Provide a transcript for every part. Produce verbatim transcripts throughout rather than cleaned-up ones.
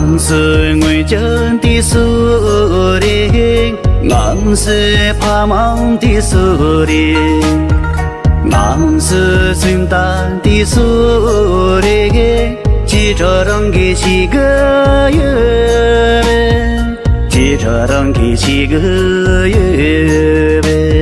ང་ཚོའི་སྔོན་བྱོན་དེ་སུ་རེད། ང་ཚོའི་ཕ་མ་དེ་སུ་རེད། ང་ཚོའི་སེམས་ཐག་དེ་སུ་རེད། ཅི་འདྲ་རང་གི་ཤི་གི་ཡོད། ཅི་འདྲ་རང་གི་ཤི་གི་ཡོད།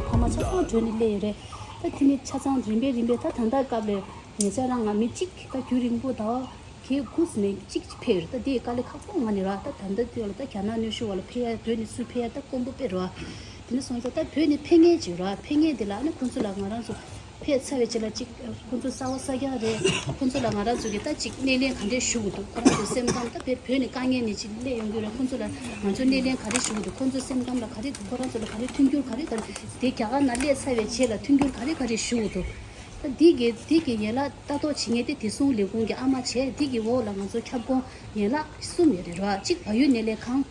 ཕ་མ་ཆ་ཚང་བྲོས་ནས་སླེབས་ཡོད་རེད། ད་དེ་ནས་ཆ་ཚང་རིམ་པས་རིམ་པས་ད་ད་ལྟ་སྐབས་ལ་ཉེ་ཆར་རང་ང་མི་གཅིག་ད་རྒྱུན་རིང་པོ་ཟླ་བ་གི་དགུ་ནས་གཅིག་ཕེབས་ཡོད་རེད། ད་དེ་དཀའ་ལས་ཁག་པོ་ང་ནས་ར། ད་ད་ལྟ་དུས་ལ་ད་རྒྱ་ནག་གནོན་ཤུགས་བ་ལ་ཕེབས་ཡ་བོད་ནས་སུ་ཕེབས་ཡ་ད་དཀོན་པོ་དཔེ་ར། དེ་ནས་སོང་ཙང་ད་བོད་ནས་ཕེབས་མཁན་ཅིག་ར། ཕེབས་མཁན་དེ་ལ་ཨ་ནི་ཁོང་ཚོ་ལ་ང་རང་ཚོ་ཕེབས་ཚར་བའི་རྗེས་ལ་ཅིག་ཁོང་ཚོ་གསར་བ་གསར་རྐྱང་རེད། ཁོང་ཚོ་ལ་ང་རང་ཚོ་གིས་ད་ཅིག་སྣེ་ལེན་ག་འདྲས་ཞུ་དགོས་འདུག་ཁོ་རང་ཚོའི་སེམས་ཁམས་ད་བོད་བོད་ནས་དཀའ་ངལ་ནས་ཅིག་སླེབས་ཡོང་གི་རེད། ཁོང་ཚོ་ལ་ང་ཚོ་སྣེ་ལེན་ག་རེ་ཞུ་དགོས་འདུག་ཁོང་ཚོའི་སེམས་ཁམས་ལ་ག་རེ་འདུག་ཁོ་རང་ཚོ་ལ་ག་རེ་མཐུན་འགྱུར་ག་རེ་ག་རེ་དེ་རྒྱ་གར་ནང་སླེབས་ཚར་བའི་རྗེས་ལ་མཐུན་འགྱུར་ག་རེ་ག་རེ་ཞུ་དགོས་འདུག་ད་འདི་གི་འདི་གི་ཡན་ལག་ལྟ་རྟོག་བྱེད་མཁན་དེ་བདེ་སྲུང་ལས་ཁུངས་ཀྱི་ཨ་མ་བྱས། འདི་གི་འོག་ལ་ང་ཚོ་ཁྱབ་ཁོངས་ཡན་ལག་གསུམ་ཡོད་རེད་ར། གཅིག་བལ་ཡུལ་སྣེ་ལེན་ཁང་།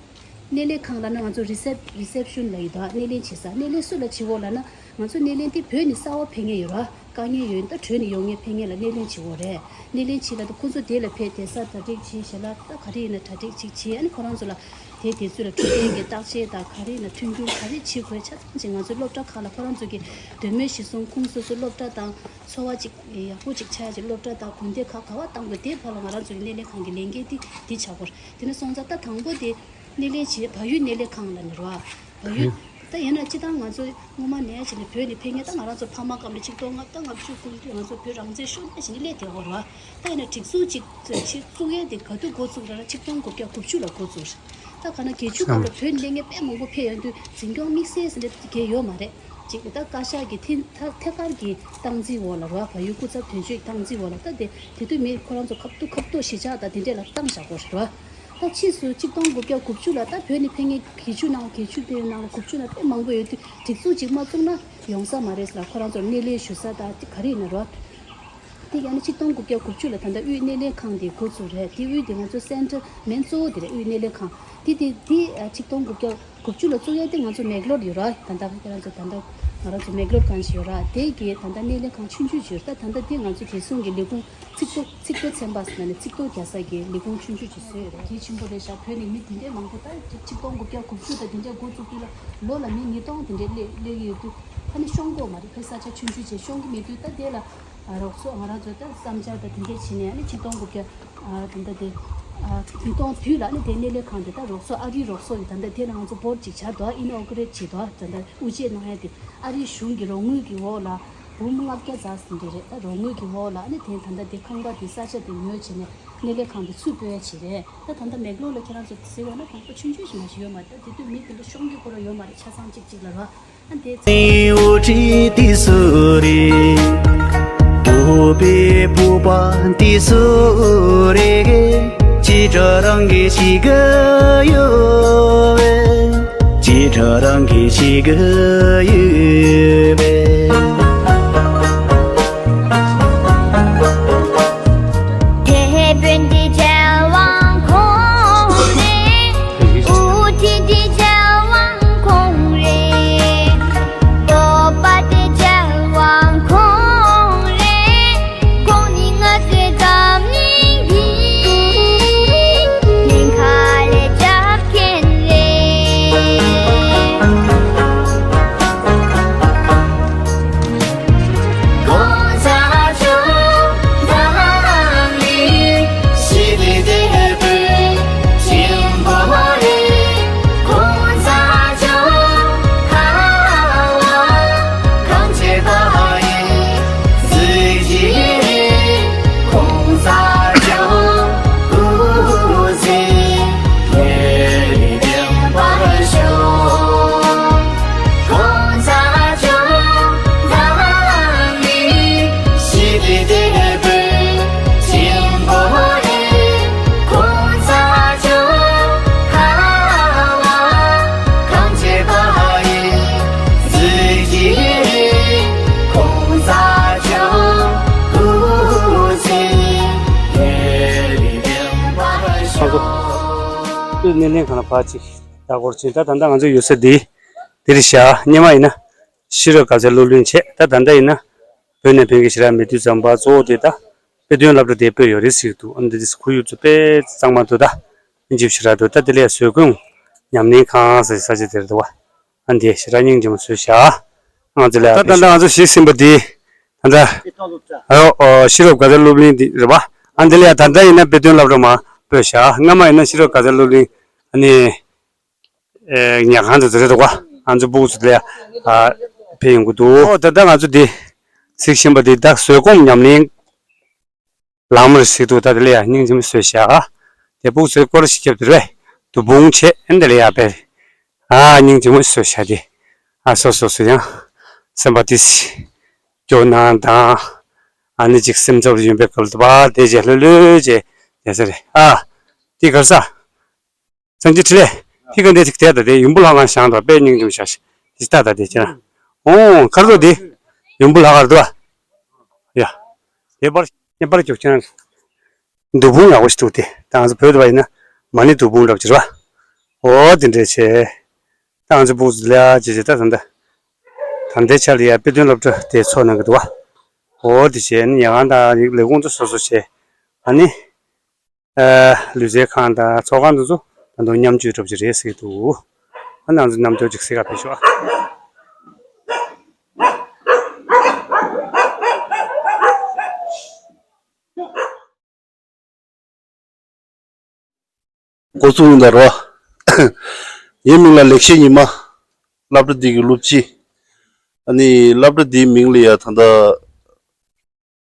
སྣེ་ལེན་ཁང་ལབ་ན་ང་ཚོ་རི་སེབ་རི་སེབ་ཤོན་ལབ་ཡོད་དོ། སྣེ་ལེན་བྱེད་ས། སྣེ་ལེན་སུ་ལ་བྱེད་འོ་ལབ་ན་ང་ཚོ་སྣེ་ལེན་དེ་བོད་ནས་གསར་བ་ཕེབས་མཁན་ཡོད་ར། དཀའ་ངལ་ཡོད་ན་ད་བྲོས་ནས་ཡོང་མཁན་ཕེབས་མཁན་ལ་སྣེ་ལེན་བྱེད་འོ་རེད། སྣེ་ལེན་བྱེད་ལ་ད་ཁོ་ཚོ་དེ་ལ་ཕེབས་དེ་ས་གྲ་སྒྲིག་བྱེད་ཞེ་ལ་ད་ག་རེ་ཡིན་ན་གྲ་སྒྲིག་ཅིག་བྱེད། ཨ་ནི་ཁོ་རང་ཚོ་ལ་དེ་དེ་ཚོ་ལ་འཕྲོད་བསྟེན་གྱི་བརྟག་དཔྱད་དང་ག་རེ་ཡིན་ན་མཐུན་འགྱུར་ག་རེ་བྱེད་དགོས་ཆ་ཚང་ཅིག་ང་ཚོ་སློབ་གྲྭ་ཁག་ལ་ཁོ་རང་ཚོ་གི་འདོད་མོས་གཞིར་བཟུང་ཁོང་སོ་སོ་སློབ་གྲྭ་དང་འཚོ་བ་ཅིག་ཡག་པོ་ཅིག་ཆགས་ཡ་ཅིག་སློབ་གྲྭ་དང་དགོན་སྡེ་ཁག་ག་བ་བཏང་དགོས་དེ་བར་ལ་ང་རང་ཚོ་གི་སྣེ་ལེན་ཁང་གི་ལས་འགན་དེ་དེ་བྱ་དགོས་རེད། དེ་ནས་སོང་ཙང་ད་དང་པོ་དེ། སྣེ་ལེན་བྱེད་བལ་ཡུལ་སྣེ་ལེན་ཁང་ལ་ནི་རོ། བལ་ཡུལ། ད་ཡིན་ན་སྤྱི་བཏང་ང་ཚོ་སྔོན་མ་ནས་བྱས་ནས་བོད་ནས་ཕེབས་མཁན་ད་ང་རང་ཚོ་ཕ་མ་སྐབས་ནས་ཆིག་སྟོང་ལྔ་བརྒྱ་ལྔ་བཅུ་དགུ་ལོ་ང་ཚོ་བོད་རང་བཙན་ཤོར་ནས་བྱས་ནས་སླེབས་བསྡད་ཡོད་རེད་བ། ད་ཡིན་ན་སྒྲིག་འཛུགས་གཅིག་ཅིག་བཙུགས་ཡས་དེ་ག་དུས་འགོ་བཙུགས་རེད་ན་ཆིག་སྟོང་དགུ་བརྒྱ་དགུ་བཅུ་ལ་འགོ་བཙུགས་རེད། ད་ག་ན་བརྒྱད་ཅུ་སྐབས་ལ་བོད་ནས་སླེབས་མཁན་དཔེ་མང་པོ་ཕེབས་ཡོང་དུས་འཛིན་སྐྱོང་དམིགས་བསལ་ཟེར་ནས་དེ་གས་ཡོད་མ་རེད། ཅིག་ད་བཀའ་ཤག་གི་ཐད་ཐད་ཀར་གྱི་སྟངས་འཛིན་འོག་ལ་རོ། བལ་ཡུལ་སྐུ་ཚབ་དོན་གཅོད་སྟངས་འཛིན་འོག་ལ་ད་དེ་དེ་དུས་མི་ཁོ་རང་ཚོ་ཁ་ཐུག་ཁ་ཐུག་གཞིས་ཆགས་དང་དེ་འདྲས་ལ་བཏང་བཞག་དགོས་རེད་རོ། ད་ཕྱིས་སུ་ཆིག་སྟོང་དགུ་བརྒྱ་དགུ་བཅུ་ལ་ད་བོད་ནས་ཕེབས་མཁན་བརྒྱད་ཅུ་ནང་བརྒྱད་ཅུ་དེའི་ནང་ལ་དགུ་བཅུ་ལ་དཔེ་མང་པོ་ཡོད་དུས་སྒྲིག་འཛུགས་གཅིག་མ་བཙུགས་ན་ཡོང་ས་མ་རེད་ཟེར་ལ་ཁོ་རང་ཚོར་སྣེ་ལེན་ཞུ་ས་དང་དེ་ག་རེ་ཡིན་ན་རོ། དེ་ཡང་ན་ཆིག་སྟོང་དགུ་བརྒྱ་དགུ་བཅུ་ལ་ད་ལྟ་དབུས་སྣེ་ལེན་ཁང་དེ་འགོ་བཙུགས་རེད། དེ་དབུས་དེ་ང་ཚོ་སེན་ཊར་མེན་གཙོ་བོ་དེ་རེད། དབུས་སྣེ་ལེན་ཁང་དེ་དེ་དེ་ཆིག་སྟོང་དགུ་བརྒྱ་དགུ་བཅུ་ལ་བཙུགས་ཡས་དེ་ང་ཚོ་མེག་ལོར་ཡོད་ར། ད་ལྟ་ཁྱེད་རང་ཚོ་ད་ལྟ་ང་རང་ཚོ་མེག་ལོར་གང་ཞིག་ཡོད་ར། དེ་གི་ད་ལྟ་སྣེ་ལེན་ཁང་ཆུང་ཆུང་ཅིག་ཡོད་ར། ད་ད་ལྟ་དེ་ང་ཚོ་བདེ་སྲུང་གི་ལས་ཁུངས་ཚིག་ཐོ་ཚིག་ཐོ་ཚན་པ་ཟེར་ནས་ཚིག་ཐོ་རྒྱག་ས་གི་ལས་ཁུངས་ཆུང་ཆུང་ཅིག་བཟོས་ཡོད་ར། གལ་ཆེན་པོ་རེད་ཤག་བོད་ནས་མི་དེ་འདྲས་མང་པོ་ད་ཆིག་སྟོང་དགུ་བརྒྱ་དགུ་བཅུ་དང་དེ་འདྲས་འགོ་བཙུགས་དུས་ལ་ལོ་ལ་མི་ཉིས་སྟོང་དེ་འདྲས་སླེབས་སླེབས་ཀྱི་ཡོད་དུས་ཨ་ནི་ཤོང་གི་ཡོད་མ་རེད། ཕ་ས་ཆ་ཆུང་ཆུང་བྱས་ཤོང་གི་མེད་དུས་ད་དེ་ལ་རོགས་ཚོགས་ང་རང་ཚོ་ད་བསམ་འཆར་དང་དེ་འདྲས་བྱས་ནས་ཨ་ནི་ཆིག་སྟོང་དགུ་བརྒྱ་ཨ་དེ་འདྲ་དེ་ཨ་ཉིས་སྟོང་དུས་ལ་ཨ་ནི་དེ་སྣེ་ལེན་ཁང་དེ་ད་རོགས་ཚོགས་ཨ་རིའི་རོགས་ཚོགས་ཡིན། ད་ལྟ་དེ་ལ་ང་ཚོ་བོར་ཌི་ཅིག་བྱས་འདུག་ཨིན་ཨོ་གྷི་རེཊ་བྱས་འདུག་ད་ལྟ་དབུ་འབྱེད་གནང་ཡ་དེ་ཨ་རིའི་གཞུང་གི་རོགས་དངུལ་གྱི་འོག་ལ་འབུམ་ལྔ་བརྒྱ་ཙམ་ཟིན་གྱི་རེད། ད་རོགས་དངུལ་གྱི་འོག་ལ་ཨ་ནི་དེ་ད་ལྟ་དེ་ཁང་པ་དེ་ས་ཆ་དེ་ཉོས་བྱས་ནས་ སྣེ་ལེན་ཁང་དེ་ཚུར་སྤོ་ཡ་བྱེད་རེད། ད་ད་ལྟ་མེག་ལོར་ལ་ཁྱེད་རང་ཚོ་གཟིགས་ཡོང་ན་གྲོང་པ་ཆུང་ཆུང་ཞིག་མ་ཞིག་ཡོད་མ་རེད། ད་དེ་དུས་མི་དེ་འདྲ་ཤོང་རྒྱུ་ཁོ་རང་ཡོད་མ་རེད། ཆ་ཚང་གཅིག་གཅིག་ལ་རོ། ཨ་འདི་ཚོ། ཁོང་ཚོ་སྣེ་ལེན་ཁང་ལ་ཕར་ཅིག་ལྟ་སྐོར་ཕྱིན། ད་ད་ལྟ་ང་ཚོ་ཡོད་ས་འདི་འདི་རེད་ཤག་སྔོན་མ་ཡིན་ན་ཤེས་རབ་དགའ་ཚལ་སློབ་གླིང་བྱས། ད་ད་ལྟ་ཡིན་ན་བོད་ནས་བོད་ཀྱི་ཞེ་དྲག་མེད་དུས་ཙམ་པ་གཙོ་བོ་དེ་ད་དཔེ་སྟོན་སློབ་གྲྭ་དེ་སྤོས་ཡོད་རེད་ཟེར་གྱི་འདུག་ཨ་འདི་དེ་ཁོར་ཡུག་ཚོ་དཔེ་གཙང་མ་འདུག་ད་ཨ་འཇིབ་ཞེ་དྲག་འདུག་ད་དེ་ལས་བཟོད་སྒོམ་ཉམས་ལེན་ཁང་ཟེར་ས་ཆ་དེ་རེད་འདུག་བ། ཨ་འདི་ཞེ་དྲག་སྙིང་རྗེ་མོ་བཟོས་ཤག་ང་ཚོ་ལ་ད་ད་ལྟ་ང་ཚོ་གཞིས་ཟིན་པ་འདི་ད་ལྟ་ཨོ་ཤེས་རབ་དགའ་ཚལ་སློབ་གླིང་འདི་རེད་པ། ཨ་འདི་ལ་ཡ་ད་ལྟ་ཡིན་ན་དཔེ་སྟོན་སློབ་གྲྭ་མར་སྤོས་ཤག་སྔ་མ་ཡིན་ན་ཤེས་རབ་དགའ་ཚལ་སློབ་གླིང་ཨ་ནི་ཉལ་ཁང་དེ་ཚོ་རེད་འདུག་ག་ང་ཚོ་སྤུ་གུ་ཚོ་དེ་ལ་ཡ་ཕེབས་ཡོང་གི་འདུག་ཨོ་ད་ལྟ་ང་ཚོ་འདི་གཟིགས་བཞིན་པ་འདི་ད་བཟོད་སྒོམ་ཉམས་ལེན་ལམ་རེད་ཟེར་འདུག་ད་དེ་ལ་ཡ་སྙིང་རྗེ་མོ་བཟོས་ཤག་དེ་སྤུ་གུ་ཚོའི་སྐོར་ཞིག་བརྒྱབ་དེ་རེད། དུ་བུང་བྱས་ཨེ་འདི་ལ་ཡ་པས། ཨ་སྙིང་རྗེ་མོ་བཟོས་ཤག་དེ། ཨ་སོ་སོ་སོ་ཡང་སེམས་པ་དེ་སྐྱོ་སྣང་དང་། ཨ་ནི་ཅིག་སེམས་ཚབས་ཡོན་པའི་སྐབས་དུ་བ་དེ་རྗེས་ལྷོད་ལྷོད་བྱས་བསྡད་ས་རེད། ཨ་དེ་གར་ས། སངས་རྒྱས་འཕྲིན་ལས། ཐིག་ག་འདྲ་ཅིག་དེ་ད་དེ་ཡུམ་བུ་ལྷ་ཁང་བཞེངས་དང་དཔེ་སྙིང་རྗེ་མོ་ཤག་ཤག་ཅིག་ལྟ་ད་དེ་ཁྱེད་རང་། ཨོ་ཁར་དོ་དེ་ཡུམ་བུ་ལྷ་ཁང་རེད་དོ། ཡ། དེ་པར་དེ་པར་ཀྱོག་ཁྱེད་རང་། དུ་བུང་ཡག་པོ་ཞིག་འདུག་དེ་ད་ང་ཚོ་བོད་དུ་བ་ཡིན་ན་མ་ཎི་དུ་བུང་འདྲ་པོ་ཅིག་རེད་བ། ཨོ་དེ་འདྲས་བྱས། ད་ང་ཚོ་སྤུ་གུ་ལ་ཅེ་ཅེ་ད་ད་ད། ད་ལྟའི་ཆར་ལ་ཡ་དཔེ་སྟོན་སློབ་གྲྭ་དེ་ཚོགས་གནང་གི་འདུག་བ། ཨོ་དེ་བྱས་ནི་ཉལ་ཁང་དང་ལས་ཁུངས་ཚོ་སོ་སོ་བྱས། ཨ་ནི། ལུས་རྩལ་ཁང་དང་ཚོགས་ཁང་དེ་ཚོ་ད་དུང་མཉམ་སྤྱོད་གྲུབ་ཀྱི་རེད་ཟེར་གྱི་འདུག་ཨ་ནང་ཚོ་རྣམ་འགྱུར་ཅིག་གཟིགས་ག་ཕེབས་ཤོག་ཨ། འགོ་བཙུགས་ཡིན་ད་རོ། ངའི་མིང་ལ་ལེགས་བཤད་ཉི་མ། སློབ་གྲྭ་འདི་གི་སློབ་སྤྱི། ཨ་ནི་སློབ་གྲྭ་འདིའི་མིང་ལ་ཡ་ད་ལྟ།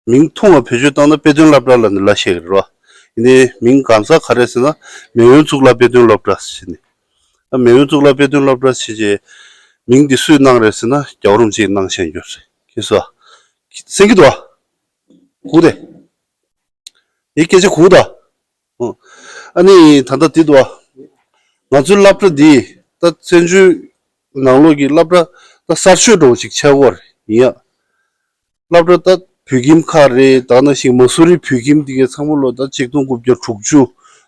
མིང་ཐུང་བ་བེད་སྤྱོད་བཏང་ན་དཔེ་སྟོན་སློབ་གྲྭ་ལ་ནི་ལ་ཤེས་ཀྱི་རེད་བ། ཡིན་ནའི་མིང་གང་ཟག་ག་རེ་ཟེར་ན་མེས་དབོན་གཙུག་ལག་དཔེ་སྟོན་སློབ་གྲྭ་ཟེར་ནས། ཨ་མེས་དབོན་གཙུག་ལག་དཔེ་སྟོན་སློབ་གྲྭ་ཟེར་བྱས་མིང་འདི་སུས་གནང་རེད་ཟེར་ན་རྒྱལ་བ་རིན་པོ་ཆེས་གནང་བཞག་ཡོད་རེད། ཁྱེད་ཚོ། གསན་གྱི་འདུག་བ། གུག་དེ། ཡི་སྐད་ཆ་གུག་ད། ཨ་ནི་ད་ལྟ་དེ་འདུག་བ། ང་ཚོའི་སློབ་གྲྭ་འདི་ད་བཙན་བྱོལ་ནང་ལོགས་ཀྱི་སློབ་གྲྭ་ད་གསར་ཤོས་འདྲ་བོ་ཅིག་ཆགས་ཀྱི་ཡོད་རེད་ཡིན་ཡ། སློབ་གྲྭ་ད་བོད་ཁྱིམ་ཁག་རེད། ད་ནང་བཞིན་མ་སུ་རི་བོད་ཁྱིམ་འདི་གའི་ཚང་མ་ལོ་ད་ཆིག་སྟོང་དགུ་བརྒྱ་དྲུག་ཅུ་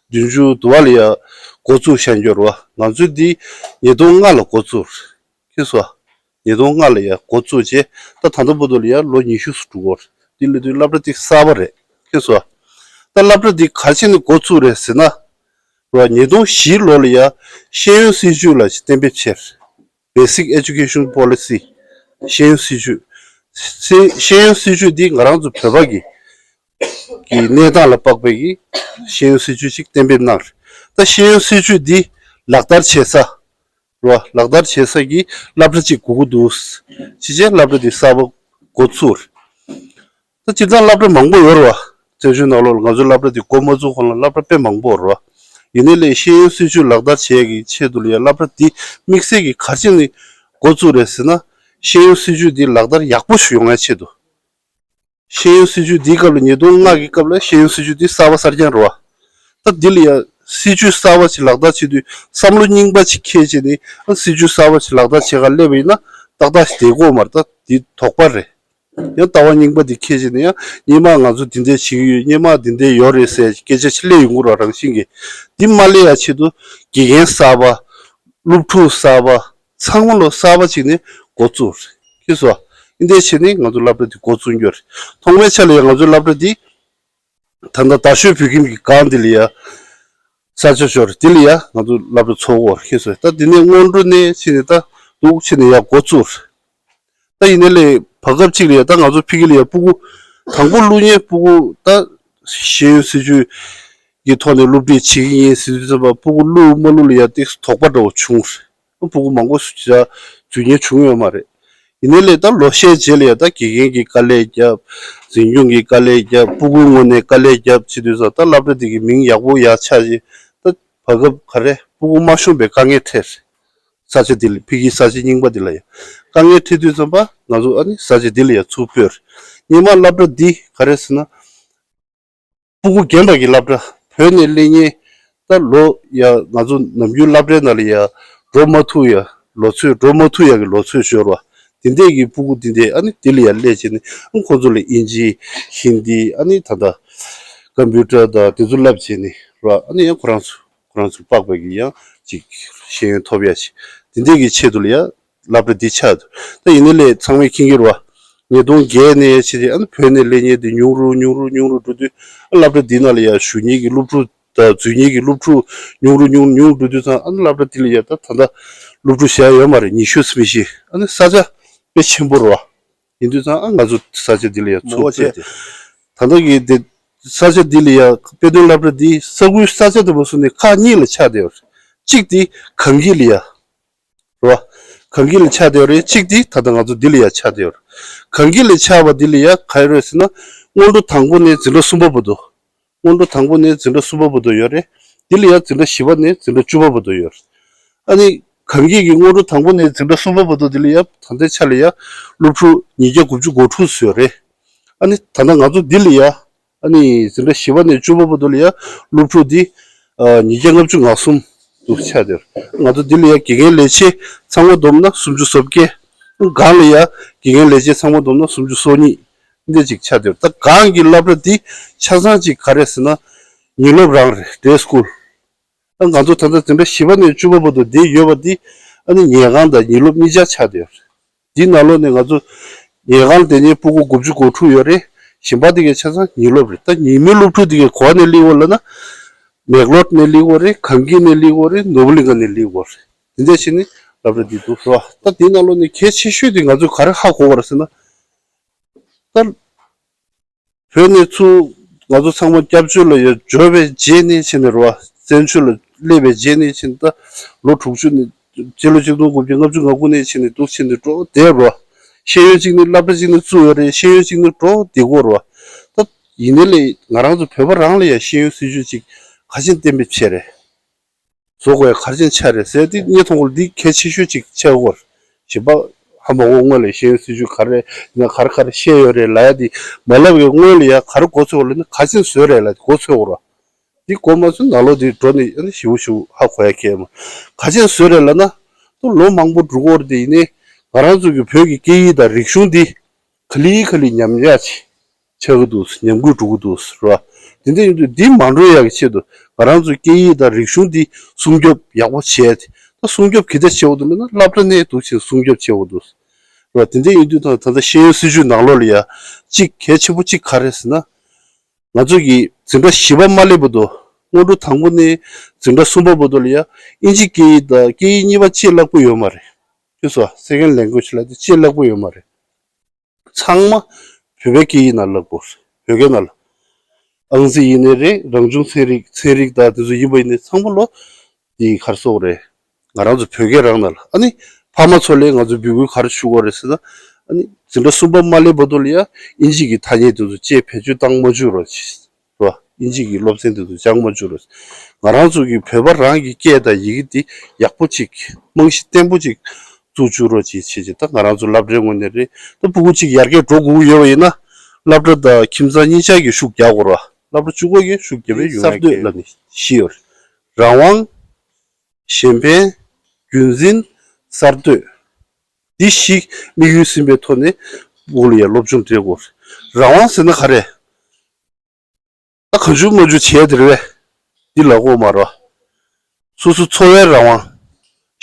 བདུན་ཅུ་དུ་བ་ལ་ཡ་འགོ་བཙུགས་བཞག་ཡོད་རེད་བ། ང་ཚོའི་འདི་ཉིས་སྟོང་ལྔ་ལ་འགོ་བཙུགས། ཁྱེད་ཚོ། ཉིས་སྟོང་ལྔ་ལ་ཡ་འགོ་བཙུགས་རྗེས་ད་ད་ལྟ་བར་དུ་ལ་ཡ་ལོ་ཉི་ཤུ་ཙམ་འགྲོ་གི་ཡོད་རེད། འདི་ལ་དུས་སློབ་གྲྭ་འདི་གསར་པ་རེད། ཁྱེད་ཚོ། ད་སློབ་གྲྭ་འདི་ག་རེ་བྱས་ནས་འགོ་བཙུགས་རེད་ཟེར་ན། རོ་ཉིས་སྟོང་བཞི་ལོ་ལ་ཡ་ཤེས་ཡོན་སྲིད་བྱུས་ལ་གཏན་འབེབས་བྱས། Basic Education Policy། ཤེས་ཡོན་སྲིད་བྱུས། ཤེས་ཤེས་ཡོན་སྲིད་བྱུས་འདི་ང་རང་ཚོ་བོད་པ་གི་གི་གནས་སྟངས་ལ་དཔག་པའི་གི་ཤེས་ཡོན་སྲིད་བྱུས་ཤིག་གཏན་འབེབས་གནང་རེད། ད་ཤེས་ཡོན་སྲིད་བྱུས་འདི་ལག་བསྟར་བྱེད་ས་རོ་ལག་བསྟར་བྱེད་ས་གི་སློབ་གྲྭ་གཅིག་དགོས་ཀྱི་འདུག་ཅེས་བྱས་སློབ་གྲྭ་འདི་གསར་པ་འགོ་ཚུགས་རེད། ད་སྤྱིར་བཏང་སློབ་གྲྭ་མང་པོ་ཡོད་རེད་བ། བཙན་བྱོལ་ནང་ལོགས་ལ་ང་ཚོའི་སློབ་གྲྭ་འདི་འགོ་མ་བཙུགས་གོང་ལ་སློབ་གྲྭ་དཔེ་མང་པོ་རེད་བ། ཡིན་ནའི་ལས་ཤེས་ཡོན་སྲིད་བྱུས་ལག་བསྟར་བྱེད་ཡས་ཀྱི་ཆེད་དུ་ལ་ཡ་སློབ་གྲྭ་འདི་དམིགས་བསལ་གྱི་ག་རེ་བྱས་ནས་འགོ་བཙུགས་རེད་ཟེར་ན། ཤེས་ཡོན་སྲིད་བྱུས་འདི་ལག་བསྟར་ཡག་པོ་ཞིག་ཡོང་ཡ་ཆེད་དུ། ཤེས་ཡོན་སྲིད་བྱུས་འདིའི་སྐབས་ལ་ཉིས་སྟོང་ལྔ་གི་སྐབས་ལ་ཤེས་ཡོན་སྲིད་བྱུས་འདི་གསར་པ་གསར་རྐྱང་རེད་བ། ད་འདི་ལ་ཡ་སྲིད་བྱུས་གསར་པ་ཞིག་ལག་བསྟར་བྱེད་དུས་བསམ་བློ་རྙིང་པ་ཞིག་འཁྱེར་བྱས་ནས་ཨ་སྲིད་བྱུས་གསར་པ་ཞིག་ལག་བསྟར་བྱེད་གར་སླེབས་པ་ཡིན་ན་ཏག་ཏག་ཞིག་བསྡད་ཀྱི་ཡོད་མ་རེད། ད་འདི་དོགས་པ་རེད། ཡང་ལྟ་བ་རྙིང་པ་འདི་འཁྱེར་བྱས་ནས་ཡང་སྔོན་མ་ང་ཚོ་འདི་འདྲ་བྱེད་ཀྱི་ཡོད། སྔོན་མ་འདི་འདྲ་ཡོད་རེད་ཟེར་སྐད་ཆ་ཞིག་སླེབས་ཡོང་གི་རེད་བ། རང་བཞིན་གྱིས་འདི་མ་སླེབས་ཡ་ཆེད་དུ་དགེ་རྒན་གསར་པ། སློབ་ཕྲུག་གསར་པ། ཚང་མ་ལོ་གསར་པ་ཅིག་ནས་འགོ་བཙུགས་རེད། ཤེས་སོང་། འདི་འདྲ་བྱས་ནས་ང་ཚོ་སློབ་གྲྭ་འདི་འགོ་བཙུགས་རྒྱུ་རེད། ཐོག་མའི་ཆ་ལ་ཡང་ང་ཚོའི་སློབ་གྲྭ་འདི་ད་ལྟ་རྡ་ཤོད་བོད་ཁྱིམ་གྱི་སྒང་འདི་ལ་ཡ་ས་ཆ་ཤོར་འདི་ལ་ཡ་ང་ཚོ་སློབ་གྲྭ་ཚོགས་འགོ་ཤེས་སོང་། ད་འདི་ནས་སྔོན་འགྲོ་ནས་ཕྱིན་ནས་ད་འདུག་ཕྱིན་ནས་ཡ་འགོ་བཙུགས་རེད། ད་ཡིན་ནའི་ལས་བར་སྐབས་གཅིག་ལ་ཡ་ད་ང་ཚོ་ཕ་གི་ལ་ཡ་སྤུ་གུ་དང་པོ་བླུག་མཁན་སྤུ་གུ་ད་ཤེས་ཡོན་སྲིད་བྱུས་ཀྱི་ཐོག་ནས་སློབ་ཁྲིད་བྱེད་ཀྱི་ཡིན་ཟེར་དུས་ཙམ་པ་སྤུ་གུ་བླུག་མ་བླུག་ལ་ཡ་ཏིག་དོགས་པ་འདྲ་བོ་བྱུང་། སྤུ་གུ་མང་པོ་ཞིག་འཛུལ་མཁན་བྱུང་ཡོད་མ་རེད། ཡིན་ནའི་ལས་ད་ལོ་ཤས་རྗེས་ལ་ཡ་ད་དགེ་རྒན་གྱིས་དཀའ་ལས་བརྒྱབ། འཛིན་སྐྱོང་གིས་དཀའ་ལས་བརྒྱབ། སྤུ་གུའི་ངོས་ནས་དཀའ་ལས་བརྒྱབ་བྱེད་དུས་ཙང་ད་སློབ་གྲྭ་དེ་གི་མིང་ཡག་པོ་ཡར་ཆགས་བྱས། ད་བར་སྐབས་ག་རེ་སྤུ་གུ་མ་ཤོང་པའི་དཀའ་ངལ་འཕྲད། ས་ཆ་འདི་ལ་ཕ་གིའི་ས་ཆ་རྙིང་པ་འདི་ལ་ཡང་དཀའ་ངལ་འཕྲད་དུས་ཙམ་པ་ང་ཚོ་ཨ་ནི་ས་ཆ་འདི་ལ་ཡང་ཚུར་སྤོས། སྔོན་མ་སློབ་གྲྭ་འདི་ག་རེ་ཟེར་ན། སྤུ་གུ་རྒན་པ་གི་སློབ་གྲྭ། བོད་ནས་སླེབས་མཁན་ད་ལོ་ཡ་ང་ཚོ་ནམ་རྒྱུན་སློབ་གྲྭའི་ནང་ལ་ཡ་འགྲོ་མ་ཐུབ་ཡ་ལོ་ཚོད་འགྲོ་མ་ཐུབ་ཡ་གི་ལོ་ཚོད་ཤོར་བ། དེ་འདྲས་ཀྱི་སྤུ་གུ་འདི་འདྲས་ཨ་ནི་འདི་ལ་ཡ་སླེབས་བྱས་ནས་ཨ་ཁོང་ཚོ་ལ་ཨིན་ཇི་ཧིན་དི་ཨ་ནི་ད་ལྟ་ཀམ་པུ་ཊར་དང་དེ་ཚོ་བསླབ་བྱས་ནས་ར་ཨ་ནི་ཡང་ཁོ་རང་ཚོ་ཁོ་རང་ཚོ་པགས་པ་གི་ཡང་ཅིག་ཤེས་ཡོན་ཐོབ་ཡ་ཞིག་དེ་འདྲས་ཀྱི་ཆེད་དུ་ལ་ཡ་སློབ་གྲྭ་འདི་ཆགས་འདུག་ད་ཡིན་ནའི་ལས་ཚང་མས་མཁྱེན་གྱི་རེད་བ། ཉིས་སྟོང་བརྒྱད་ནས་ཕྱིན་ཏེ་ཨ་ནི་བོད་ནས་སླེབས་མཁན་དེ་ཉུང་རུ་ཉུང་རུ་ཉུང་རུ་འགྲོ་དུས་ཨ་སློབ་གྲྭ་འདི་ནང་ལ་ཡ་ཞུགས་མཁན་གྱི་སློབ་ཕྲུག་དང་འཛུལ་མཁན་གྱི་སློབ་ཕྲུག་ཉུང་རུ་ཉུང་རུ་ཉུང་རུ་འགྲོ་དུས་ཙང་ཨ་ནི་སློབ་གྲྭ་འདི་ལ་ཡ་ད་ད་ལྟ་སློབ་ཕྲུག་བཞག་ཡོད་མ་རེད། ཉི་ཤུ་ཙམ་ཞིག་ཨ་ནི་ས་ཆ་དཔེ་ཆེན་པོ་རེད་བ། ཡིན་དུས་ཙང་ཨ་ང་ཚོ་ས་ཆ་འདི་ལ་ཡ་མང་པོ་ཚུར་བྱས་ཕེབས་ཏེ། ད་ལྟ་གི་འདི་ས་ཆ་འདི་ལ་ཡ་དཔེ་སྟོན་སློབ་གྲྭ་འདི་ས་ཁུལ་ས་ཆ་དང་པོ་སུ་ནས་ཁག་གཉིས་ལ་ཆགས་བསྡད་ཡོད་རེད། གཅིག་འདི་གངས་སྐྱིད་ལ་ཡ། རེད་བ། གངས་སྐྱིད་ལ་ཆགས་བསྡད་ཡོད་རེད། གཅིག་འདི་ད་ལྟ་ང་ཚོ་འདི་ལ་ཡ་ཆགས་བསྡད་ཡོད་རེད། གངས་སྐྱིད་ལ་ཆགས་པ་འདི་ལ་ཡ་ག་རེ་རེད་ཟེར་ན། སྔོན་འགྲོ་དང་པོ་ནས་འཛིན་གྲྭ་གསུམ་པ་བར་དུ། སྔོན་འགྲོ་དང་པོ་ནས་འཛིན་གྲྭ་གསུམ་པ་བར་དུ་ཡོད་རེད། འདི་ལ་ཡ་འཛིན་གྲྭ་བཞི་པ་ནས་འཛིན་གྲྭ་བཅུ་པ་བར་དུ་ཡོད་རེད། ཨ་ནི་གངས་སྐྱིད་ཀྱི་སྔོན་འགྲོ་དང་པོ་ནས་འཛིན་གྲྭ་གསུམ་པ་བར་དུ་འདི་ལ་ཡ་ད་ལྟའི་ཆ་ལ་ཡ་སློབ་ཕྲུག་ཉིས་བརྒྱ་དགུ་བཅུ་གོ་དྲུག་ཙམ་ཡོད་རེད། ཨ་ནི་ད་ལྟ་ང་ཚོ་འདི་ལ་ཡ། ཨ་ནི་འཛིན་གྲྭ་བཞི་པ་ནས་བཅུ་པ་བར་དུ་ལ་ཡ་སློབ་ཕྲུག་འདི་ཨ་ཉིས་བརྒྱ་ལྔ་བཅུ་ང་གསུམ་འདུག་ཆགས་བསྡད་ཡོད། ང་ཚོ་འདི་ལ་ཡ་དགེ་རྒན་ལས་བྱེད་ཚང་མ་བསྡོམས་ན་སུམ་ཅུ་སོ་བརྒྱད། སྒང་ལ་ཡ་དགེ་རྒན་ལས་བྱེད་ཚང་མ་བསྡོམས་ན་སུམ་ཅུ་སོ་གཉིས་འདི་ཅིག་ཆགས་བསྡད་ཡོད། ད་སྒང་གི་སློབ་གྲྭ་འདི་ཆ་ཚང་ཅིག་ག་རེ་ཟེར་ན་ཉིན་སློབ་རང་རེད། ཌེ་སི་ཀུལ། ད་ང་ཚོ་ད་ལྟ་འཛིན་གྲྭ་བཞི་པ་ནས་བཅུ་པ་བར་དུ་འདི་ཡོད་པ་འདི་ཨ་ནི་ཉལ་ཁང་དང་ཉིན་སློབ་གཉིས་ཆ་ཆགས་བསྡད་ཡོད་རེད། འདིའི་ནང་ལོགས་ནས་ང་ཚོ་ཉལ་ཁང་དེ་ནས་སྤུ་གུ་དགུ་བཅུ་གོ་དྲུག་ཡོད་རེད། གཞན་པ་དེ་གའི་ཆ་ཚང་ཉིན་སློབ་རེད། ད་ཉིན་མོའི་སློབ་ཕྲུག་དེ་གའི་ག་པ་ནས་སླེབས་ཡོད་ལབ་ན། མེག་ལོར་ནས་སླེབས་ཡོད་རེད། གངས་སྐྱིད་ནས་སླེབས་ཡོད་རེད། ནོར་བུ་གླིང་ག་ནས་སླེབས་ཡོད་རེད། དེ་འདྲ་བྱས་ནས་སློབ་གྲྭ་འདི་འདུག་རེད་བ། ད་འདིའི་ནང་ལོགས་ནས་གལ་ཆེ་ཤོས་དེ་ང་ཚོས་ག་རེ་ཧ་གོ་བ་རེད་ཟེར་ན། ད་བོད་ནས་ཚུར་ང་ཚོ་ཚང་མ་སྐྱབས་བཅོལ་ལ་ཡོད་འབྱོར་བའི་རྗེས་ནས་ཕྱིན་ནས་རེད་བ། བཙན་བྱོལ་ལ་སླེབས་པའི་རྗེས་ནས་ཕྱིན་ད་ལོ་དྲུག་ཅུ་ནས་སྤྱི་ལོ་ཆིག་སྟོང་དགུ་བརྒྱ་ལྔ་བཅུ་ང་དགུ་ནས་ཕྱིན་ནས་འདུག་ཕྱིན་ནས་འགྲོ་བསྡད་རེད་བ། ཤེས་ཡོན་གཅིག་ནི་སློབ་གྲྭ་གཅིག་ནི་བཙུགས་ཡོད་རེད། ཤེས་ཡོན་གཅིག་ནི་འགྲོ་བསྡད་ཀྱི་ཡོད་རེད་བ། ད་ཡིན་ནའི་ལས་ང་རང་ཚོ་བོད་པ་རང་ལ་ཡང་ཤེས་ཡོན་སྲིད་བྱུས་གཅིག་ག་ཅིག་གཏན་འབེབས་བྱས་རེད། བཟོ་དགོས་ཡ་ག་རེ་བྱས་ནས་ཆགས་རེད་ཟེར་དེ་ངས་མཐོང་གོ་འདི་གལ་ཆེ་ཤོས་ཅིག་ཆགས་ཡོད་རེད། གཞན་པ་ཧ་མ་གོ། སྔོན་ལ་ཤེས་ཡོན་སྲིད་བྱུས་ག་རེ་ཡིན་ན་ག་རེ་ག་རེ་བཤད་ཡོད་རེད་ལབ་ཡ་དེ་མ་ལབ་ཡ་སྔོན་ལ་ཡ་ག་རེ་འགོ་ཚུགས་པ་ལབ་ན་ག་ཅིག་བཟོས་རེད་ལབ་འགོ་ཚུགས་པ་རེད། འདི་འགོ་མ་ཚུགས་ནང་ལོགས་འདི་འགྲོ་ནས་ཨ་ནི་ཞིབ་པོ་ཞིབ་པོ་ཧ་གོ་ཡ་གལ་མ། ག་ཅིག་བཟོས་རེད་ལབ་ན་ད་ལོ་མང་པོ་འགྲོ་གི་ཡོད་རེད། དེ་ཡིན་ནའི་ང་རང་ཚོ་གི་བོད་ཀྱི་སྐད་ཡིག་དང་རིག་གཞུང་འདི་ག་ལེ་ག་ལེ་ཉམས་ཆག་ཅིག་ཆགས་ཀྱི་འདུག་ཉམས་རྒུད་འགྲོ་གི་འདུག་རེད་བ། དེ་འདྲ་ཡིན་དུས་འདི་མ་འགྲོ་ཡག་གི་ཆེད་དུ་ང་རང་ཚོའི་སྐད་ཡིག་དང་རིག་གཞུང་འདི་སྲུང་སྐྱོབ་ཡག་པོ་བྱས་ཏེ། ད་སྲུང་སྐྱོབ་ག་འདྲ་བྱེད་དགོས་འདུག་ལབ་ན་སློབ་གྲྭ་ནས་འདུག་བྱས་སྲུང་སྐྱོབ་བྱེད་དགོས་འདུག་རེད་བ། དེ་འདྲ་ཡིན་དུས་ད་ད་ལྟ་ཤེས་ཡོན་སྲིད་བྱུས་ནང་ལོགས་ལ་ཡ་གཅིག་གལ་ཆེན་པོ་གཅིག་ག་རེ་ཟེར་ན། ང་ཚོ་གི་འཛིན་གྲྭ་བཞི་པ་མ་སླེབས་བར་དུ་སྔོན་འགྲོ་དང་པོ་ནས་འཛིན་གྲྭ་གསུམ་པ་བར་དུ་ལ་ཡ་ཨིན་ཇི་སྐད་ཡིག་དང་སྐད་ཡིག་གཉིས་པ་གཅིག་བསླབ་ཀྱི་ཡོད་མ་རེད། ཤེས་སོང་། སེ་ཀེན་ཌི་ལེང་གུ་ཨེཇ་ལབ་དེ་གཅིག་བསླབ་ཀྱི་ཡོད་མ་རེད། ཚང་མ་བོད་པའི་སྐད་ཡིག་ནང་བསླབ་དགོས་རེད། བོད་སྐད་ནང་ལ། ཨང་རྩིས་ཡིན་ནའི་རེད། རང་བྱུང་ཚན་རིག་ཚན་རིག་དང་དེ་ཚོ་ཡིན་པ་ཡིན་ནའི་ཚང་མ་ལོ། དེ་ག་རེ་ཟེར་དགོས་རེད། ང་རང་ཚོ་བོད་སྐད་རང་ནང་ལ་ཨ་ནི་ཕ་མ་ཚོ་ལ་ང་ཚོ་འབོད་སྐུལ་ག་རེ་ཞུ་དགོས་རེད་ཟེར་ན། ཨ་ནི་འཛིན་གྲྭ་གསུམ་པ་མ་སླེབས་བར་དུ་ལ་ཡ་ཨིན་ཇི་གི་ཐ་སྙད་དེ་ཚོ་ཅེས་བེད་སྤྱོད་བཏང་མ་བཅུག་རོགས་གྱིས། དབྱིན་ཇི་གི་སློབ་ཚན་དེ་ཚོ་སྦྱང་མ་བཅུག་རོགས། ང་རང་ཚོ་གི་བོད་པ་རང་གི་སྐད་དང་ཡི་གེ་དེ་ཡག་པོ་ཅིག་རྨང་གཞི་བརྟན་པོ་ཅིག་བཙུགས་བཅུག་རོགས་ཅེས་བྱས་ཅིག་ད་ང་རང་ཚོ་སློབ་གྲྭའི་ངོས་ནས་རེད། ད་ཕྲུ་གུ་ཅིག་ཡར་རྒྱས་འགྲོ་དགོས་ཀྱི་ཡོད་པ་ཡིན་ན། སློབ་གྲྭ་དང་ཁྱིམ་ཚང་གཉིས་ཆ་གིས་ཤུགས་རྒྱག་དགོས་ར། སློབ་གྲྭ་གཅིག་པོ་གིས་ཤུགས་རྒྱབ་པའི་ཡོད་གསར་གཏོད་ལབ་ནས་བཞི་ཡོད་རེད། རང་དབང་། གཞན་ཕན། རྒྱུན་འཛིན། གསར་གཏོད། འདི་བཞི་དམིགས་ཡུལ་ཟིན་པའི་ཐོག་ནས་འོག་ལ་ཡ་སློབ་སྦྱོང་སྤྲད་དགོས། རང་དབང་ཟེར་ན་ག་རེ། ད་གང་བྱུང་མང་བྱུང་བྱས་དེ་རེད་པས། འདི་ལ་གོ་མ་རོ། སོ་སོ་འཚོ་བའི་རང་དབང་།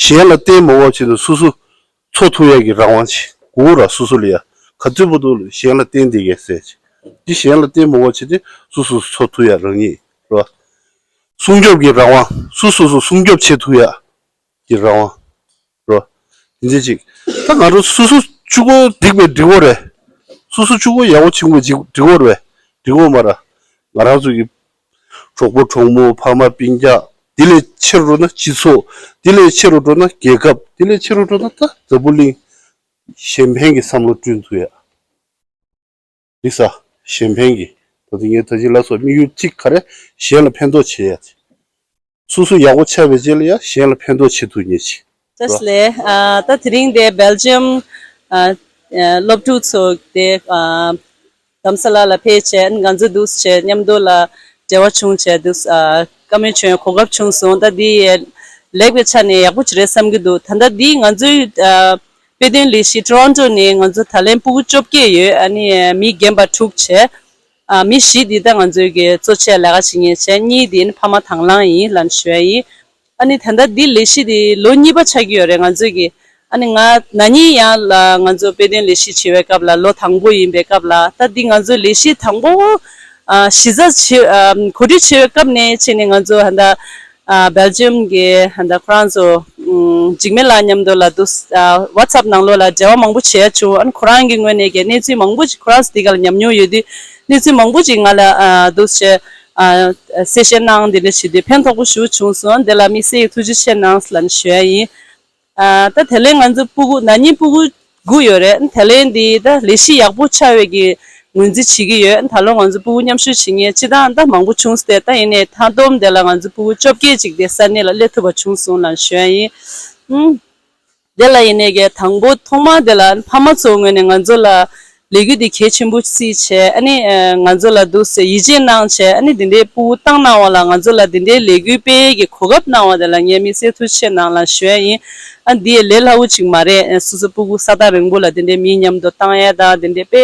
གཞན་ལ་བརྟེན་མ་དགོས་བྱས་ནས་སོ་སོ་འཚོ་ཐུབ་ཡག་གི་རང་དབང་ཅིག་དགོས་ར། སོ་སོ་ལ་ཡ་ག་ཚོད་པོ་འདུག་གཞན་ལ་བརྟེན་བསྡད་མཁན་ཟེར་ཅིག་འདི་གཞན་ལ་བརྟེན་མ་དགོས་བྱས་ཏེ་སོ་སོ་འཚོ་ཐུབ་ཡག་རང་ཉིད་རོ། སྲུང་སྐྱོབ་ཀྱི་རང་དབང་། སོ་སོ་སོ་སྲུང་སྐྱོབ་བྱེད་ཐུབ་ཡག་གི་རང་དབང་རོ། དེ་འདྲ་ཅིག་ད་ང་རང་སོ་སོ་གཅིག་པོ་འགྲིག་པའི་འགྲིག་གོ་རེད། སོ་སོ་གཅིག་པོ་ཡག་པོ་ཕྱིན་པའི་འགྲིག་འགྲིག་གོ་རེད། འགྲིག་གོ་མ་ར། ང་རང་ཚོ་གི་གྲོགས་པོ་གྲོགས་མོ་ཕ་མ་སྤུན་ཀྱག་དེ་ལས་ཆེ་རུ་འགྲོ་ན་སྤྱི་ཚོགས། དེ་ལས་ཆེ་རུ་འགྲོ་ན་རྒྱལ་ཁབ། དེ་ལས་ཆེ་རུ་འགྲོ་ན་ད་འཛམ་བུ་གླིང་གཞན་ཕན་གྱི་བསམ་བློ་བསྐྲུན་ཐུབ་ཡག་འདི་ས། གཞན་ཕན་གྱི། ད་དེ་ངས་ད་ཅི་ལ་སོགས་དམིགས་ཡུལ་གཅིག་ག་རེ། གཞན་ལ་ཕན་ཐོགས་བྱེད་ཡ། སོ་སོ་ཡག་པོ་ཆགས་པའི་རྗེས་ལ་ཡ་གཞན་ལ་ཕན་ཐོགས་བྱེད་ཐུབ་ངེས་ཤིག་བཀྲ་ཤིས་བདེ་ལེགས། ཨ་ད་དེ་རིང་དེ་སྦེལ་ཇམ་ཨ་ཨ་སློབ་ཕྲུག་ཚོ་དེ་ཨ་དྷ་རམ་ས་ལ་ལ་ཕེབས་བྱས་ང་ཚོ་འདུག་བྱས་མཉམ་དུ་ལ་འབྲེལ་བ་བྱུང་བྱས་འདུག་ཨ་བཀའ་མོལ་བྱུང་གོ་སྐབས་བྱུང་སོང་། ད་འདི་ལེགས་པའི་ཆ་ནས་ཡག་པོ་ཅིག་རེད་བསམ་གྱི་འདུག་ད་ལྟ་འདི་ང་ཚོའི་ཨ་དཔེ་སྟོན་ལས་གཞི་ཊོ་རོན་ཊོ་ནས་ང་ཚོ་ད་ལན་ཕྲུ་གུ་བཅོ་བརྒྱད་ཡོད། ཨ་ནི་མི་རྒན་པ་དྲུག་བྱས། ཨ་མི་བཞི་འདི་ད་ང་ཚོའི་གི་གཙོ་ཆེ་ལས་ཀ་བྱེད་མཁན་བྱས། གཉིས་འདི་ནི་ཕ་མ་དང་བླངས་ཡིན་ལབ་ནས་ཞུ་ཡ་ཡིན། ཨ་ནི་ད་ལྟ་འདི་ལས་གཞི་འདི་ལོ་གཉིས་པ་ཆགས་ཀྱི་ཡོད་རེད་ང་ཚོའི་གི། ཨ་ནི་ང་ན་ནིང་ཡང་ལ་ང་ཚོ་དཔེ་སྟོན་ལས་གཞི་བྱེད་པའི་སྐབས་ལ་ལོ་དང་པོ་ཡིན་པའི་སྐབས་ལ་ད་འདི་ང་ཚོའི་ལས་གཞི་དང་པོ་ཨ་གཞི་རྩ་བྱེད་ཨ་གོ་སྒྲིག་བྱེད་པའི་སྐབས་ནས་བྱས་ནས་ང་ཚོ་ད་ལྟ། ཨ་སྦེལ་ཇམ་གྱི་ཧན་ད་ཁོ་རང་ཚོ་ཨམ་འཇིགས་མེད་ལགས་མཉམ་དུ་ལ་འདུག་ཨ་ཝ་ཚབ་ནང་ལོགས་ལ་འབྲེལ་བ་མང་པོ་བྱས་བྱུང་། ཨ་ནི་ཁོ་རང་གི་ངོས་ནས་ཀྱི་གནས་ཚུལ་མང་པོ་ཅིག་ཁོ་རང་ཚོ་འདི་ག་ལ་ཉམས་མྱོང་ཡོད་དུས་གནས་ཚུལ་མང་པོ་ཅིག་ང་ལ་ཨ་འདུག་བྱས་ཨ་གསལ་བཤད་གནང་འདི་འདྲ་བྱེད་དུས་ཕན་ཐོགས་པོ་ཞེ་པོ་བྱུང་སོང་། འདི་ལ་དམིགས་བསལ་གྱི་ཐུགས་རྗེ་ཆེ་གནང་ལབ་ནས་ཞུ་ཡ་ཡིན། ཨ་ད་དེ་ལས་ང་ཚོ་སྤུ་གུ་ན་ནིང་སྤུ་གུ་དགུ་ཡོད་རེད། དེ་ལས་འདི་ད་ལས་གཞི་ཡག་པོ་ཆགས་པའི་གི་ངོས་འཛིན་བྱེད་ཀྱི་ཡོད། ད་ལོ་ང་ཚོ་སྤུ་གུ་མཉམ་ཞུགས་བྱེད་མཁན་སྤྱི་བཏང་ད་མང་པོ་བྱུང་སྟེ་ད་ཡིན་ནའི་མཐའ་བསྡོམས་དེ་ལ་ང་ཚོ་སྤུ་གུ་བཅོ་བརྒྱད་ཅིག་དེ་ས་གནས་ལ་སླེབས་ཐུབ་པ་བྱུང་སོང་ལབ་ཞུ་ཡ་ཡིན། ཨུམ། དེ་ལ་ཡིན་ནའི་གི་དང་པོ་ཐོག་མར་དེ་ལ་ཕ་མ་ཚོའི་ངོས་ནས་ང་ཚོ་ལ་ལས་འགུལ་འདི་གལ་ཆེན་པོ་བརྩིས་བྱས། ཨ་ནི་ཨ་ང་ཚོ་ལ་འདུག་སེ་ཡིད་ཆེས་གནང་བྱས། ཨ་ནི་འདི་འདྲའི་སྤུ་གུ་བཏང་གནང་བ་ལ་ང་ཚོ་ལ་འདི་འདྲའི་ལས་འགུལ་སྤེལ་གྱི་གོ་སྐབས་གནང་བ་དེ་ལ་ངས་དམིགས་བསལ་ཐུགས་རྗེ་ཆེ་གནང་ལབ་ཞུ་ཡ་ཡིན། ཨ་འདི་ལས་སླ་བོ་ཅིག་མ་རེད། སོ་སོ་སྤུ་གུ་ས་ཐག་རིང་པོ་ལ་འདི་འདྲའི་མི་མཉམ་དུ་བཏང་ཡ་དང་འདི་འདྲའི་དཔེ་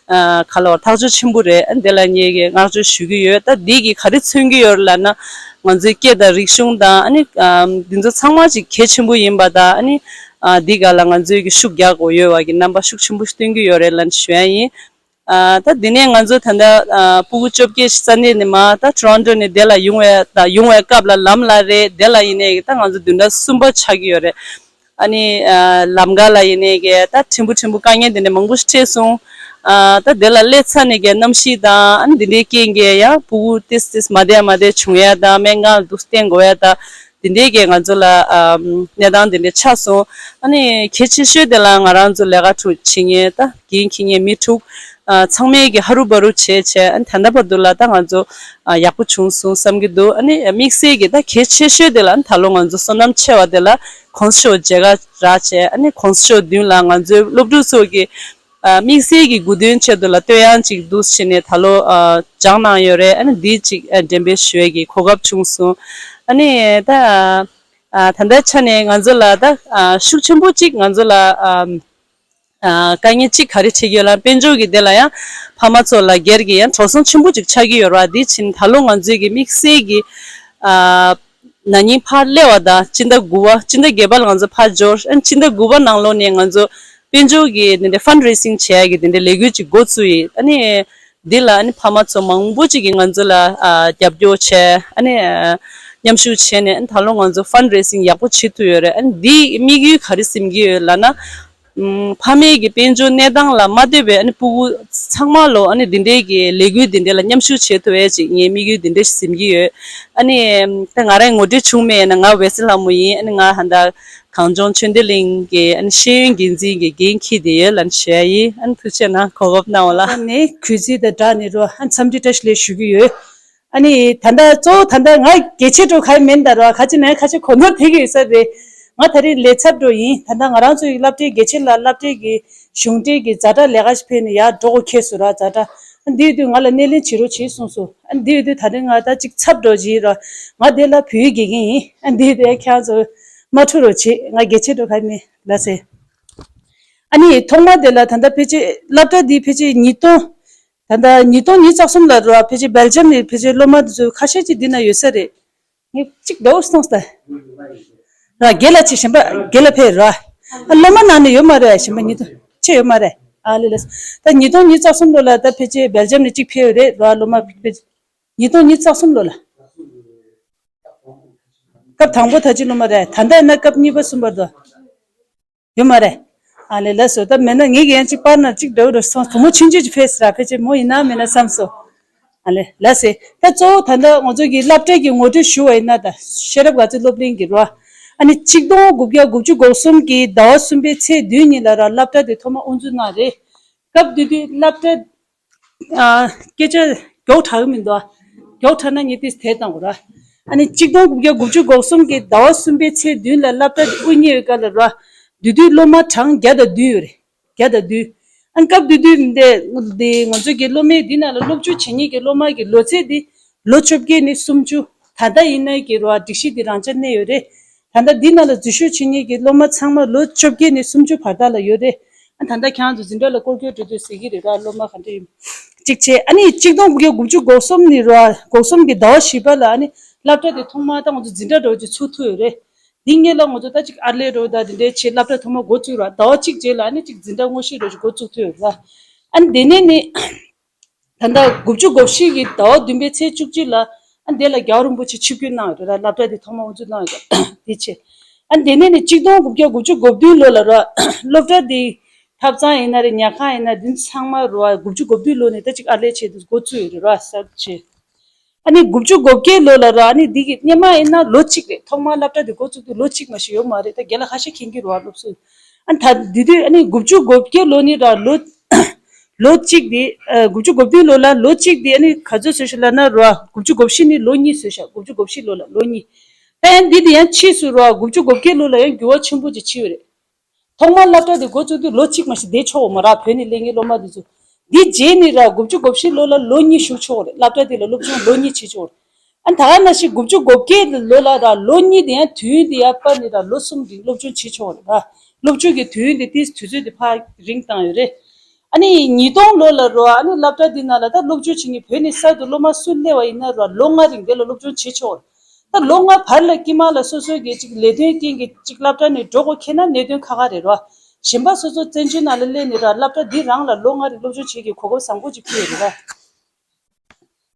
ཨ་ག་ལ་བ་ཐག་གཅོད་ཆེན་པོ་རེད། ཨ་འདི་ལ་ངས་ཀྱི་བསྔགས་བརྗོད་ཞུ་གི་ཡོད། ད་འདི་གི་ག་རེ་མཚོན་གྱི་ཡོད་ལབ་ན་ང་ཚོའི་སྐད་དང་རིག་གཞུང་དང་ཨ་ནི་ཨ་འདི་ཚོ་ཚང་མ་ཅིག་གལ་ཆེན་པོ་ཡིན་པ་དང་། ཨ་ནི་ཨ་འདི་ག་ལ་ང་ཚོའི་གི་ཤུགས་རྒྱག་དགོས་ཡོད་པ་གི་རྣམ་པ་ཤུགས་ཆེན་པོ་སྟོན་གྱི་ཡོད་རེད་ལབ་ནས་ཞུ་ཡ་ཡིན། ཨ་ད་དེ་ནས་ང་ཚོ་ད་ལྟ་ཨ་སྤུ་གུ་བཅོ་བརྒྱད་ས་གནས་ནས་མར་ད་ཊོ་རོན་ཊོ་ནས་དེ་ལ་ཡོང་བའི་ད་ཡོང་བའི་སྐབས་ལ་ལམ་ལ་རེད། དེ་ལ་ཡིན་ནའི་ད་ང་ཚོ་བདུན་ཕྲག་གསུམ་པ་ཆགས་ཀྱི་ཡོད་རེད། ཨ་ནི་ཨ་ལམ་ཁ་ལ་ཡིན་ནའི་གི་ད་ཕྲན་བུ་ཕྲན་བུ་དཀའ་ངལ་དེ་འདྲ་མང་པོ་ཞིག་འཕྲད་སོང་། ཨ་ད་དེ་ལ་སླེབས་ཚར་ནས་གི་གནམ་གཤིས་དང་ཨ་ནི་དེ་འདྲའི་རྐྱེན་གྱིས་ཡང་སྤུ་གུ་ཏིས་ཏིས་མ་བསྡད་མ་བསྡད་བྱུང་ཡ་དང་སྨན་ཁང་ལ་འདུག་བསྟེན་དགོས་ཡ་དང་། དེ་འདྲའི་གི་ང་ཚོ་ལ་ཨམ་གནས་སྟངས་དེ་འདྲ་ཆགས་སོང་། ཨ་ནི་གལ་ཆེ་ཤོས་དེ་ལ་ང་རང་ཚོ་ལས་ཀ་གྲུ་བྱེད་མཁན་ད་འགན་འཁྱེར་མཁན་མི་དྲུག་ཨ་ཚང་མས་གི་ཧ་རུ་བ་རུ་བྱས་བྱས། ཨ་ནི་ད་ལྟ་བར་དུ་ལ་ད་ང་ཚོ་ཨ་ཡག་པོ་བྱུང་སོང་བསམ་གྱི་འདུག་ཨ་ནི་དམིགས་བསལ་གི་ད་གལ་ཆེ་ཤོས་དེ་ལ་ཨ་ནི་ད་ལོ་ང་ཚོ་བསོད་ནམས་ཆེ་བ་དེ་ལ་གོང་ས་མཆོག་མཇལ་ཁ་རག་བྱས། ཨ་ནི་གོང་ས་མཆོག་མདུན་ལ་ང་ཚོའི་སློབ་ཕྲུག་ཚོ་གི་ཨ་དམིགས་བསལ་གྱི་དགུ་དོན་ཆེད་དུ་ལ་བསྟོད་དབྱངས་ཅིག་འདུག་སེ་བྱས་ནས་ད་ལོ་ཨ་སྦྱངས་གནང་ཡོད་རེད། ཨ་ནི་འདི་ཅིག་ཨ་འགྲེམས་སྤེལ་ཞུ་ཡས་ཀྱི་གོ་སྐབས་བྱུང་སོང་། ཨ་ནི་ད་ཨ་ད་ལྟའི་ཆ་ནས་ང་ཚོ་ལ་ད་ཨ་ཤུགས་ཆེན་པོ་ཅིག་ང་ཚོ་ལ་ཨ་ཨ་དཀའ་ངལ་ཅིག་ག་རེ་འཕྲད་ཀྱི་ཡོད་ལ་དཔལ་འབྱོར་གྱི་དེ་ལ་ཡང་ཕ་མ་ཚོ་ལ་སྒེར་གྱི་ཡང་འགྲོ་སོང་ཆེན་པོ་ཅིག་ཆགས་ཀྱི་ཡོད་རེད་པ། འདི་ཕྱིན་ད་ལོ་ང་ཚོའི་གི་དམིགས་བསལ་གྱི་ཨ་ན་ནིང་ཕར་སླེབས་པ་དང་སྤྱི་ཟླ་དགུ་པ་སྤྱི་ཟླ་བརྒྱད་པ་ལ་ང་ཚོ་ཕར་འབྱོར། ཨ་ནི་སྤྱི་ཟླ་དགུ་པ་ནང་ལོགས་ནས་ང་ཚོ་དཔལ་འབྱོར་གྱི་འདི་འདྲའི་ཕན་རེ་སིང་བྱེད་ཡ་གི་འདི་འདྲའི་ལས་འགུལ་ཅིག་འགོ་བཙུགས་ཡིན། ཨ་ནི་འདི་ལ་ཨ་ནི་ཕ་མ་ཚོ་མང་པོ་ཅིག་གིས་ང་ཚོ་ལ་ཨ་རྒྱབ་སྐྱོར་བྱས། ཨ་ནི་ཨ་མཉམ་ཞུགས་བྱས་ནས་ཨ་ནི་ད་ལོ་ང་ཚོ་ཕན་རེ་སིང་ཡག་པོ་བྱེད་ཐུབ་ཡོད་རེད། ཨ་ནི་འདིའི་དམིགས་ཡུལ་ག་རེ་ཟིན་གྱི་ཡོད་ལབ་ན། ཨམ་ཕ་མའི་གི་དཔལ་འབྱོར་གནས་སྟངས་ལ་མ་ལྟོས་པའི་ཨ་ནི་སྤུ་གུ་ཚང་མ་ལོ་ཨ་ནི་འདི་འདྲའི་གི་ལས་འགུལ་འདི་འདྲའི་ལ་མཉམ་ཞུགས་བྱེད་ཐུབ་ཡས་ཅིག་ངའི་དམིགས་ཡུལ་འདི་འདྲ་ཞིག་ཟིན་གྱི་ཡོད། ཨ་ནི་ད་ང་རང་ངོ་སྤྲོད་བྱུང་མེད་ན་ང་ཝེ་སི་ལྷ་མོ་ཡིན། ཨ་ནི་ང་ཧན་ད་གངས་ལྗོངས་ཆོས་ལྡན་གླིང་གི་ཨ་ནི་ཤེས་ཡོན་འགན་འཛིན་གྱི་འགན་འཁྱེར་བསྡད་ཡོད་ལབ་ནས་ཞུ་ཡ་ཡིན། ཨ་ནི་ཐུགས་རྗེ་གནང་གོ་སྐབས་གནང་བ་ལ། ཨ་ནི་གུས་བརྩི་དང་སྦྲགས་ནས་རོ་ཨ་ནི་འཚམས་འདྲི་བཀྲ་ཤིས་བདེ་ལེགས་ཞུ་གི་ཡོད། ཨ་ནི་ད་ལྟ་གཙོ་བོ་ད་ལྟ་ང་གལ་ཆེ་འགྲོ་ག་ཡི་མིན་ད་ར་ཁ་ཅིག་ནས་ཁ་ཅིག་གོ་ནོར་ཐེབས་ཀྱི་ཡོད་ས་རེད། ང་ད་རེས་ལས་ཚབ་འགྲོ་ཡིན། ད་ལྟ་ང་རང་ཚོའི་སློབ་གྲྭའི་གལ་ཆེ་ལ་སློབ་གྲྭའི་གི་གཞུང་འབྲེལ་གི་ཛ་དྲག་ལས་ཀ་ཞིག་ཕེབས་ནས་ཡར་འགྲོ་དགོས་ཁེལ་སོང་ར་ཛ་དྲག་ཨ་འདིའི་དུས་ང་ལ་སྣེ་ལེན་བྱེད་རོགས་བྱེད་གསུངས་སོང་། ཨ་འདིའི་དུས་ད་རེས་ང་ད་ཅིག་ཚབ་འགྲོ་བྱེད་ར་ང་དེ་ལ་བོད་ཡིག་དགེ་རྒན་ཡིན། ཨ་འདིའི་དུས་ཁྱེད་རང་ཚོ་མ་འཁྲུག་རོགས་བྱེད། ང་གལ་ཆེ་འགྲོ་ག་ཡི་མིན་ལ་ཟེར། ཨ་ནི་ཐོག་མ་དེ་ལ་ད་ལྟ་ཕལ་ཆེར་སློབ་གྲྭ་འདི་ཕལ་ཆེར་ཉིས་སྟོང་། ད་ལྟ་ཉིས་སྟོང་ཉི་ཤུ་རྩ་གསུམ་ལ་ར་ཕལ་ཆེར་སྦེལ་ཇམ་ནས་ཕལ་ཆེར་སློབ་མ་དེ་ཚོ་ཁ་ཤས་ཅིག་འདི་ན་ཡོད་ས་རེད། ངས་གཅིག་འདྲ་བོ་སོང་ས། ར་རྒན་ལགས་ཅིག་གཞན་པ་རྒན་ལགས་ཕེབས་ར། ཨ་སློབ་མ་ནང་ནས་ཡོད་མ་རེད། གཞན་པ་ཉིས་སྟོང་ཆེ་ཡོད་མ་རེད། ཨ་ལེ་ལེ། ད་ཉིས་སྟོང་ཉི་ཤུ་རྩ་གསུམ་ལོ་ལ་ད་ཕལ་ཆེར་སྦེལ་ཇམ་ནས་གཅིག་ཕེབས་ཡོད་རེད་ར་སློབ་མ་ཕལ་ཆེར། ཉིས་སྟོང་ཉི་ཤུ་རྩ་གསུམ་ལོ་ལ། སྐབས་དང་པོ་ད་ཅི་སློབ་མ་རེད། ད་ལྟ་ཡིན་ན་སྐབས་གཉིས་པ་གསུམ་པ་འདུག་ཡོད་མ་རེད། ཨ་ལེ་ལགས་སོ། ད་མེད་ན་ངེད་ཀྱི་ཡང་གཅིག་པར་ན་གཅིག་འདྲ་བོ་འདྲ་སོང་བུ་མོ་ཆུང་ཆུང་ཅིག་ཕེབས་སི་ར་ཕལ་ཆེར་མོ་ཡིན་ན་མེད་ན་བསམ་སོང་། ཨ་ལེ་ལགས་སེ། ད་གཙོ་བོ་ད་ལྟ་ང་ཚོ་གི་སློབ་གྲྭའི་གི་ངོ་སྤྲོད་ཞུ་བ་ཡིན་ན་ད་ཤེས་རབ་དགའ་ཚལ་སློབ་གླིང་གི་རོ། ཨ་ནི་ཆིག་སྟོང་དགུ་བརྒྱ་དགུ་བཅུ་གོ་གསུམ་གི་ཟླ་བ་གསུམ་པའི་ཚེས་བདུན་ཉིན་ལ་ར་སློབ་གྲྭ་དེ་ཐོག་མ་དབུ་འཛུགས་གནང་རེད། སྐབས་དེ་དུས་སློབ་གྲྭ། ཨ། སྐད་ཆ་མགྱོགས་དྲགས་ཀྱི་མི་འདུག་ཨ། མགྱོགས་དྲགས་ན་ངས་དེ་དེ་བཏང་དགོས་ར། ཨ་ནི་ཆིག་སྟོང་དགུ་བརྒྱ་དགུ་བཅུ་གོ་གསུམ་གི་ཟླ་བ་གསུམ་པའི་ཚེས་བདུན་ལ་སློབ་གྲྭ་དེ་དབུ་བརྙེས་པའི་སྐབས་ལ་ར། དེ་དུས་སློབ་མ་གྲངས་བརྒྱ་དང་བདུན་ཡོད་རེད། བརྒྱ་དང་བདུན། ཨ་ནི་སྐབས་དེ་དུས་འདི་འདི་ང་ཚོ་གི་སློབ་མའི་འདི་ནང་ལ་སློབ་སྦྱོང་བྱེད་མཁན་གྱི་སློབ་མ་གི་ལོ་ཚད་འདི་ལོ་བཅོ་བརྒྱད་ནས་སུམ་ཅུ། ད་ལྟ་ཡིན་ནའི་གི་ར་སྒྲིག་གཞི་འདི་རང་འཇགས་གནས་ཡོད་རེད། ད་ལྟ་འདི་ནང་ལ་འཛུལ་ཞུགས་བྱེད་མཁན་གྱི་སློབ་མ་ཚང་མ་ལོ་བཅོ་བརྒྱད་ནས་སུམ་ཅུ་བར་དག་ལ་ཡོད་རེད། ཨ་ད་ལྟ་ཁྱེད་རང་ཚོ་འཛིན་གྲྭ་ལ་སྐོར་སྐྱོད་འགྲོ་དུས་ཟེར་གྱི་རེད་ར་སློབ་མ་ག་འདྲ་ཡིན། གཅིག་བྱས་ཨ་ནི་ཆིག་སྟོང་དགུ་བརྒྱ་དགུ་བཅུ་གོ་གསུམ་ནས་ར་གོ་གསུམ་གྱི་ཟླ་བ་བཞི་པ་ལ་ཨ་ནི་སློབ་གྲྭ་དེ་ཐོག་མར་ད་ང་ཚོ་འཛིན་གྲྭ་འདྲ་བོ་ཅིག་ཚུགས་ཐུབ་ཡོད་རེད། འདི་སྔོན་ལ་ང་ཚོ་ད་ཅིག་ཨར་ལས་འདྲ་བོ་ད་འདི་འདྲའི་ཆེད་སློབ་གྲྭ་ཐོག་མ་འགོ་བཙུགས་ར་ཟླ་བ་གཅིག་རྗེས་ལ་ཨ་ནི་ཅིག་འཛིན་གྲྭ་དངོས་གཞི་འདྲ་བོ་ཅིག་འགོ་བཙུགས་ཐུབ་ཡོད་ར། ཨ་ནི་དེ་ནས་ནི། ད་ལྟ་དགུ་བཅུ་གོ་བཞི་གི་ཟླ་བ་བདུན་པའི་ཚེས་བཅུ་གཅིག་ལ་ཨ་འདི་ལ་རྒྱལ་བ་རིན་པོ་ཆེ་ཆིབས་བསྒྱུར་གནང་ཡོད་རེད་ལ་སློབ་གྲྭ་འདི་ཐོག་མ་དབུ་འཛུགས་གནང་ཡོད་རེད་དེ་ཆེ། ཨ་འདི་ནས་ནི་ཆིག་སྟོང་དགུ་བརྒྱ་དགུ་བཅུ་གོ་བདུན་ལོ་ལ་ར་སློབ་གྲྭ་འདི་ཐབ་ཚང་ཡིན་ན་རེད། ཉལ་ཁང་ཡིན་ན་རེད། འདི་ཚང་མ་ར་དགུ་བཅུ་གོ་བདུན་ལོ་ནས་ད་ཅིག་ཨར་ལས་བྱས་འདུག་འགོ་བཙུགས་ཡོད་རེད་ར་གསར་བྱས། ཨ་ནི་དགུ་བཅུ་གོ་བརྒྱད་ལོ་ལ་ར་ཨ་ནི་འདི་གི་སྔོན་མ་ཡིན་ན་ལོ་གཅིག་རེད། ཐོག་མར་སློབ་གྲྭ་འདི་འགོ་བཙུགས་དུས་ལོ་གཅིག་མ་ཞིག་ཡོད་མ་རེད། ད་རྒན་ལགས་ཁ་ཤས་མཁྱེན་གྱི་རེད་བ་སློབ་གསོ། ཨ་ནི་ད་འདི་དུས་ཨ་ནི་དགུ་བཅུ་གོ་བརྒྱད་ལོ་ནི་ར་ལོ། ལོ་གཅིག་དེ། ཨ། དགུ་བཅུ་གོ་བདུན་ལོ་ལ་ལོ་གཅིག་དེ་ཨ་ནི་ག་ཚོད་བཟོས་ཤག་ལབ་ན་ར་དགུ་བཅུ་གོ་བཞི་ནི་ལོ་གཉིས་བཟོས་ཤག་དགུ་བཅུ་གོ་བཞི་ལོ་ལ་ལོ་གཉིས། ད་ཡང་འདི་དེ་ཡང་ཕྱིས་སུ་ར་དགུ་བཅུ་གོ་བརྒྱད་ལོ་ལ་ཡང་འགྱུར་བ་ཆེན་པོ་ཅིག་ཕྱིན་ཡོད་རེད། ཐོག་མར་སློབ་གྲྭ་དེ་འགོ་བཙུགས་དུས་ལོ་གཅིག་མ་ཞིག་བསྡད་ཆོག་གི་མ་རེད། བོད་ནས་སླེབས་མཁན་སློབ་མ་དེ་ཚོ། འདི་རྗེས་ནས་ར་དགུ་བཅུ་གོ་བཞི་ལོ་ལ་ལོ་གཉིས་བཞུགས་ཆོག་གི་རེད། སློབ་གྲྭ་དེ་ལ་སློབ་སྦྱོང་ལོ་གཉིས་བྱེད་ཆོག་གི་རེད། ཨ་ད་ག་ནང་བཞིན་དགུ་བཅུ་གོ་བརྒྱད་ལོ་ལ་ར་ལོ་གཉིས་དེ་ཡང་དུས་ཡུན་དེ་ཡར་སྤར་ནས་ར་ལོ་གསུམ་གྱི་སློབ་སྦྱོང་བྱེད་ཆོག་རེད་པ། སློབ་སྦྱོང་གི་དུས་ཡུན་དེ་ཏིས་དུས་ཚོད་དེ་ཕར་རིང་བཏང་ཡོད་རེད། ཨ་ནི་ཉིས་སྟོང་ལོ་ལ་ར་ཨ་ནི་སློབ་གྲྭ་འདི་ནང་ལ་ད་སློབ་སྦྱོང་བྱེད་མཁན་བོད་ནས་གསར་དུ་སློབ་མ་སུ་སླེབས་པ་ཡིན་ན་ར་ལོ་ལྔ་རིང་དེ་ལ་སློབ་སྦྱོང་བྱེད་ཆོག་རེད། ད་ལོ་ལྔ་བར་ལ་དཀྱིལ་མ་ལ་སོ་སོའི་གི་ཅིག་ལས་དོན་རྐྱེན་གྱིས་ཅིག་སློབ་གྲྭ་ནས་འགྲོ་དགོས་ཁེལ་ན་གནད་དོན་ཁག་ཁག་རེད་ར། གཞན་པ་སོ་སོ་བཙན་བྱོལ་ནང་ལ་སླེབས་ནས་ར་སློབ་གྲྭ་འདི་རང་ལ་ལོ་ལྔ་རིང་སློབ་སྦྱོང་བྱེད་ཀྱི་གོ་སྐབས་བཟང་པོ་ཅིག་ཕུལ་ཡོད་རེད་ར།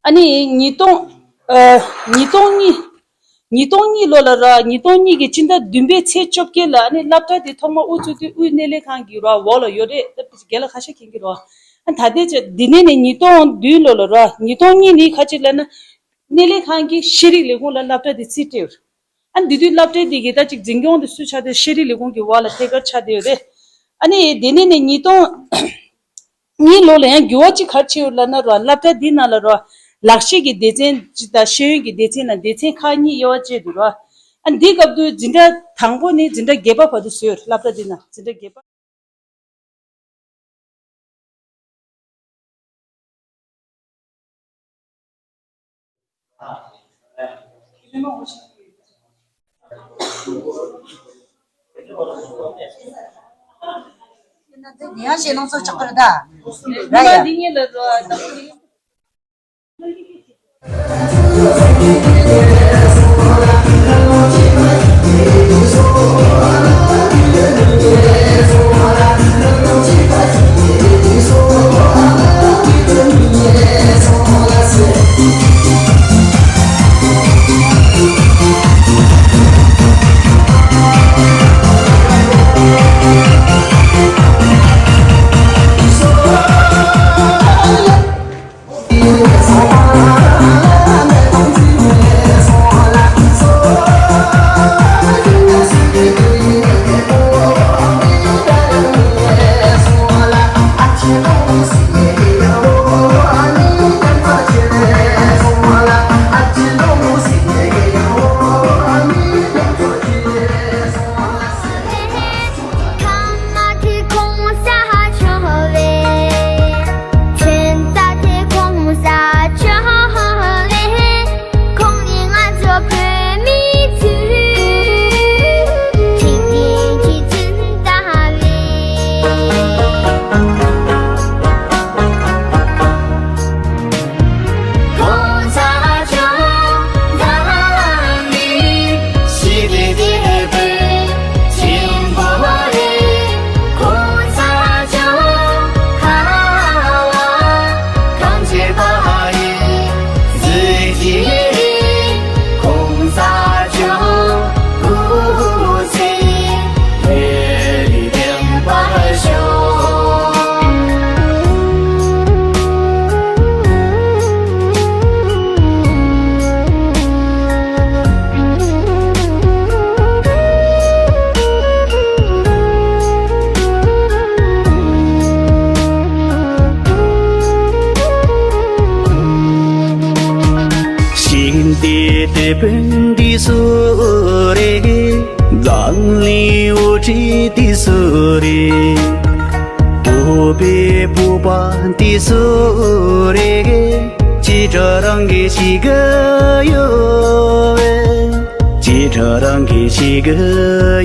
ཨ་ནི་ཉིས་སྟོང་། ཨ། ཉིས་སྟོང་གཉིས། ཉིས་སྟོང་གཉིས་ལོ་ལ་ར་ཉིས་སྟོང་གཉིས་ཀྱི་སྤྱི་ཟླ་བདུན་པའི་ཚེས་བཅོ་བརྒྱད་ལ་ཨ་ནི་སློབ་གྲྭ་དེ་ཐོག་མ་དབུ་ཚུགས་དུས་དབུས་སྣེ་ལེན་ཁང་གི་ར་འོག་ལ་ཡོད་རེད། ད་རྒན་ལགས་ཁ་ཤས་མཁྱེན་གྱི་རེད། ཨ་ད་ལྟའི་ཆ་འདི་ནས་ནས་ཉིས་སྟོང་བདུན་ལོ་ལ་ར་ཉིས་སྟོང་གཉིས་ནི་ཁ་ཅིག་ལབ་ན། སྣེ་ལེན་ཁང་གིས་ཤེས་རིག་ལས་ཁུངས་ལ་སློབ་གྲྭ་དེ་རྩིས་སྤྲད་ཡོད་རེད། ཨ་ནི་དེ་དུས་སློབ་གྲྭ་དེ་གི་ད་ཅིག་འཛིན་སྐྱོང་དེ་སུས་བྱས་ཏེ་ཤེས་རིག་ལས་ཁུངས་ཀྱི་འོག་ལ་ཐད་ཀར་ཆགས་བསྡད་ཡོད་རེད། ཨ་ནི་དེ་ནས་ནས་ཉིས་སྟོང་གཉིས་ལོ་ལ་ཡང་འགྱུར་བ་ཅིག་ག་རེ་ཕྱིན་ཡོད་ལབ་ན་ར་སློབ་གྲྭ་འདི་ནང་ལ་ར་ལག་ཤེས་ཀྱི་སྡེ་ཚན་ཅིག་དང་ཤེས་ཡོན་གྱི་སྡེ་ཚན་ནང་སྡེ་ཚན་ཁག་གཉིས་དབྱེ་བ་ཕྱེ་འདུག་ར། ཨ་ནི་འདི་སྐབས་དུས་འཛིན་གྲྭ་དང་པོ་ནས་འཛིན་གྲྭ་བརྒྱད་པ་བར་དུ་བཟོས་ཡོད་རེད། སློབ་གྲྭ་འདི་ནང་འཛིན་གྲྭ་བརྒྱད་པ། དཔོན་འདི་སུ་རེད། འཛམ་གླིང་དབུ་ཁྲིད་འདི་སུ་རེད། བོད་པའི་བོད་པ་འདི་སུ་རེད། ཅི་འདྲ་རང་གི་ཞིག་གི་ཡོད་པས། ཅི་འདྲ་རང་གི་ཞིག་གི་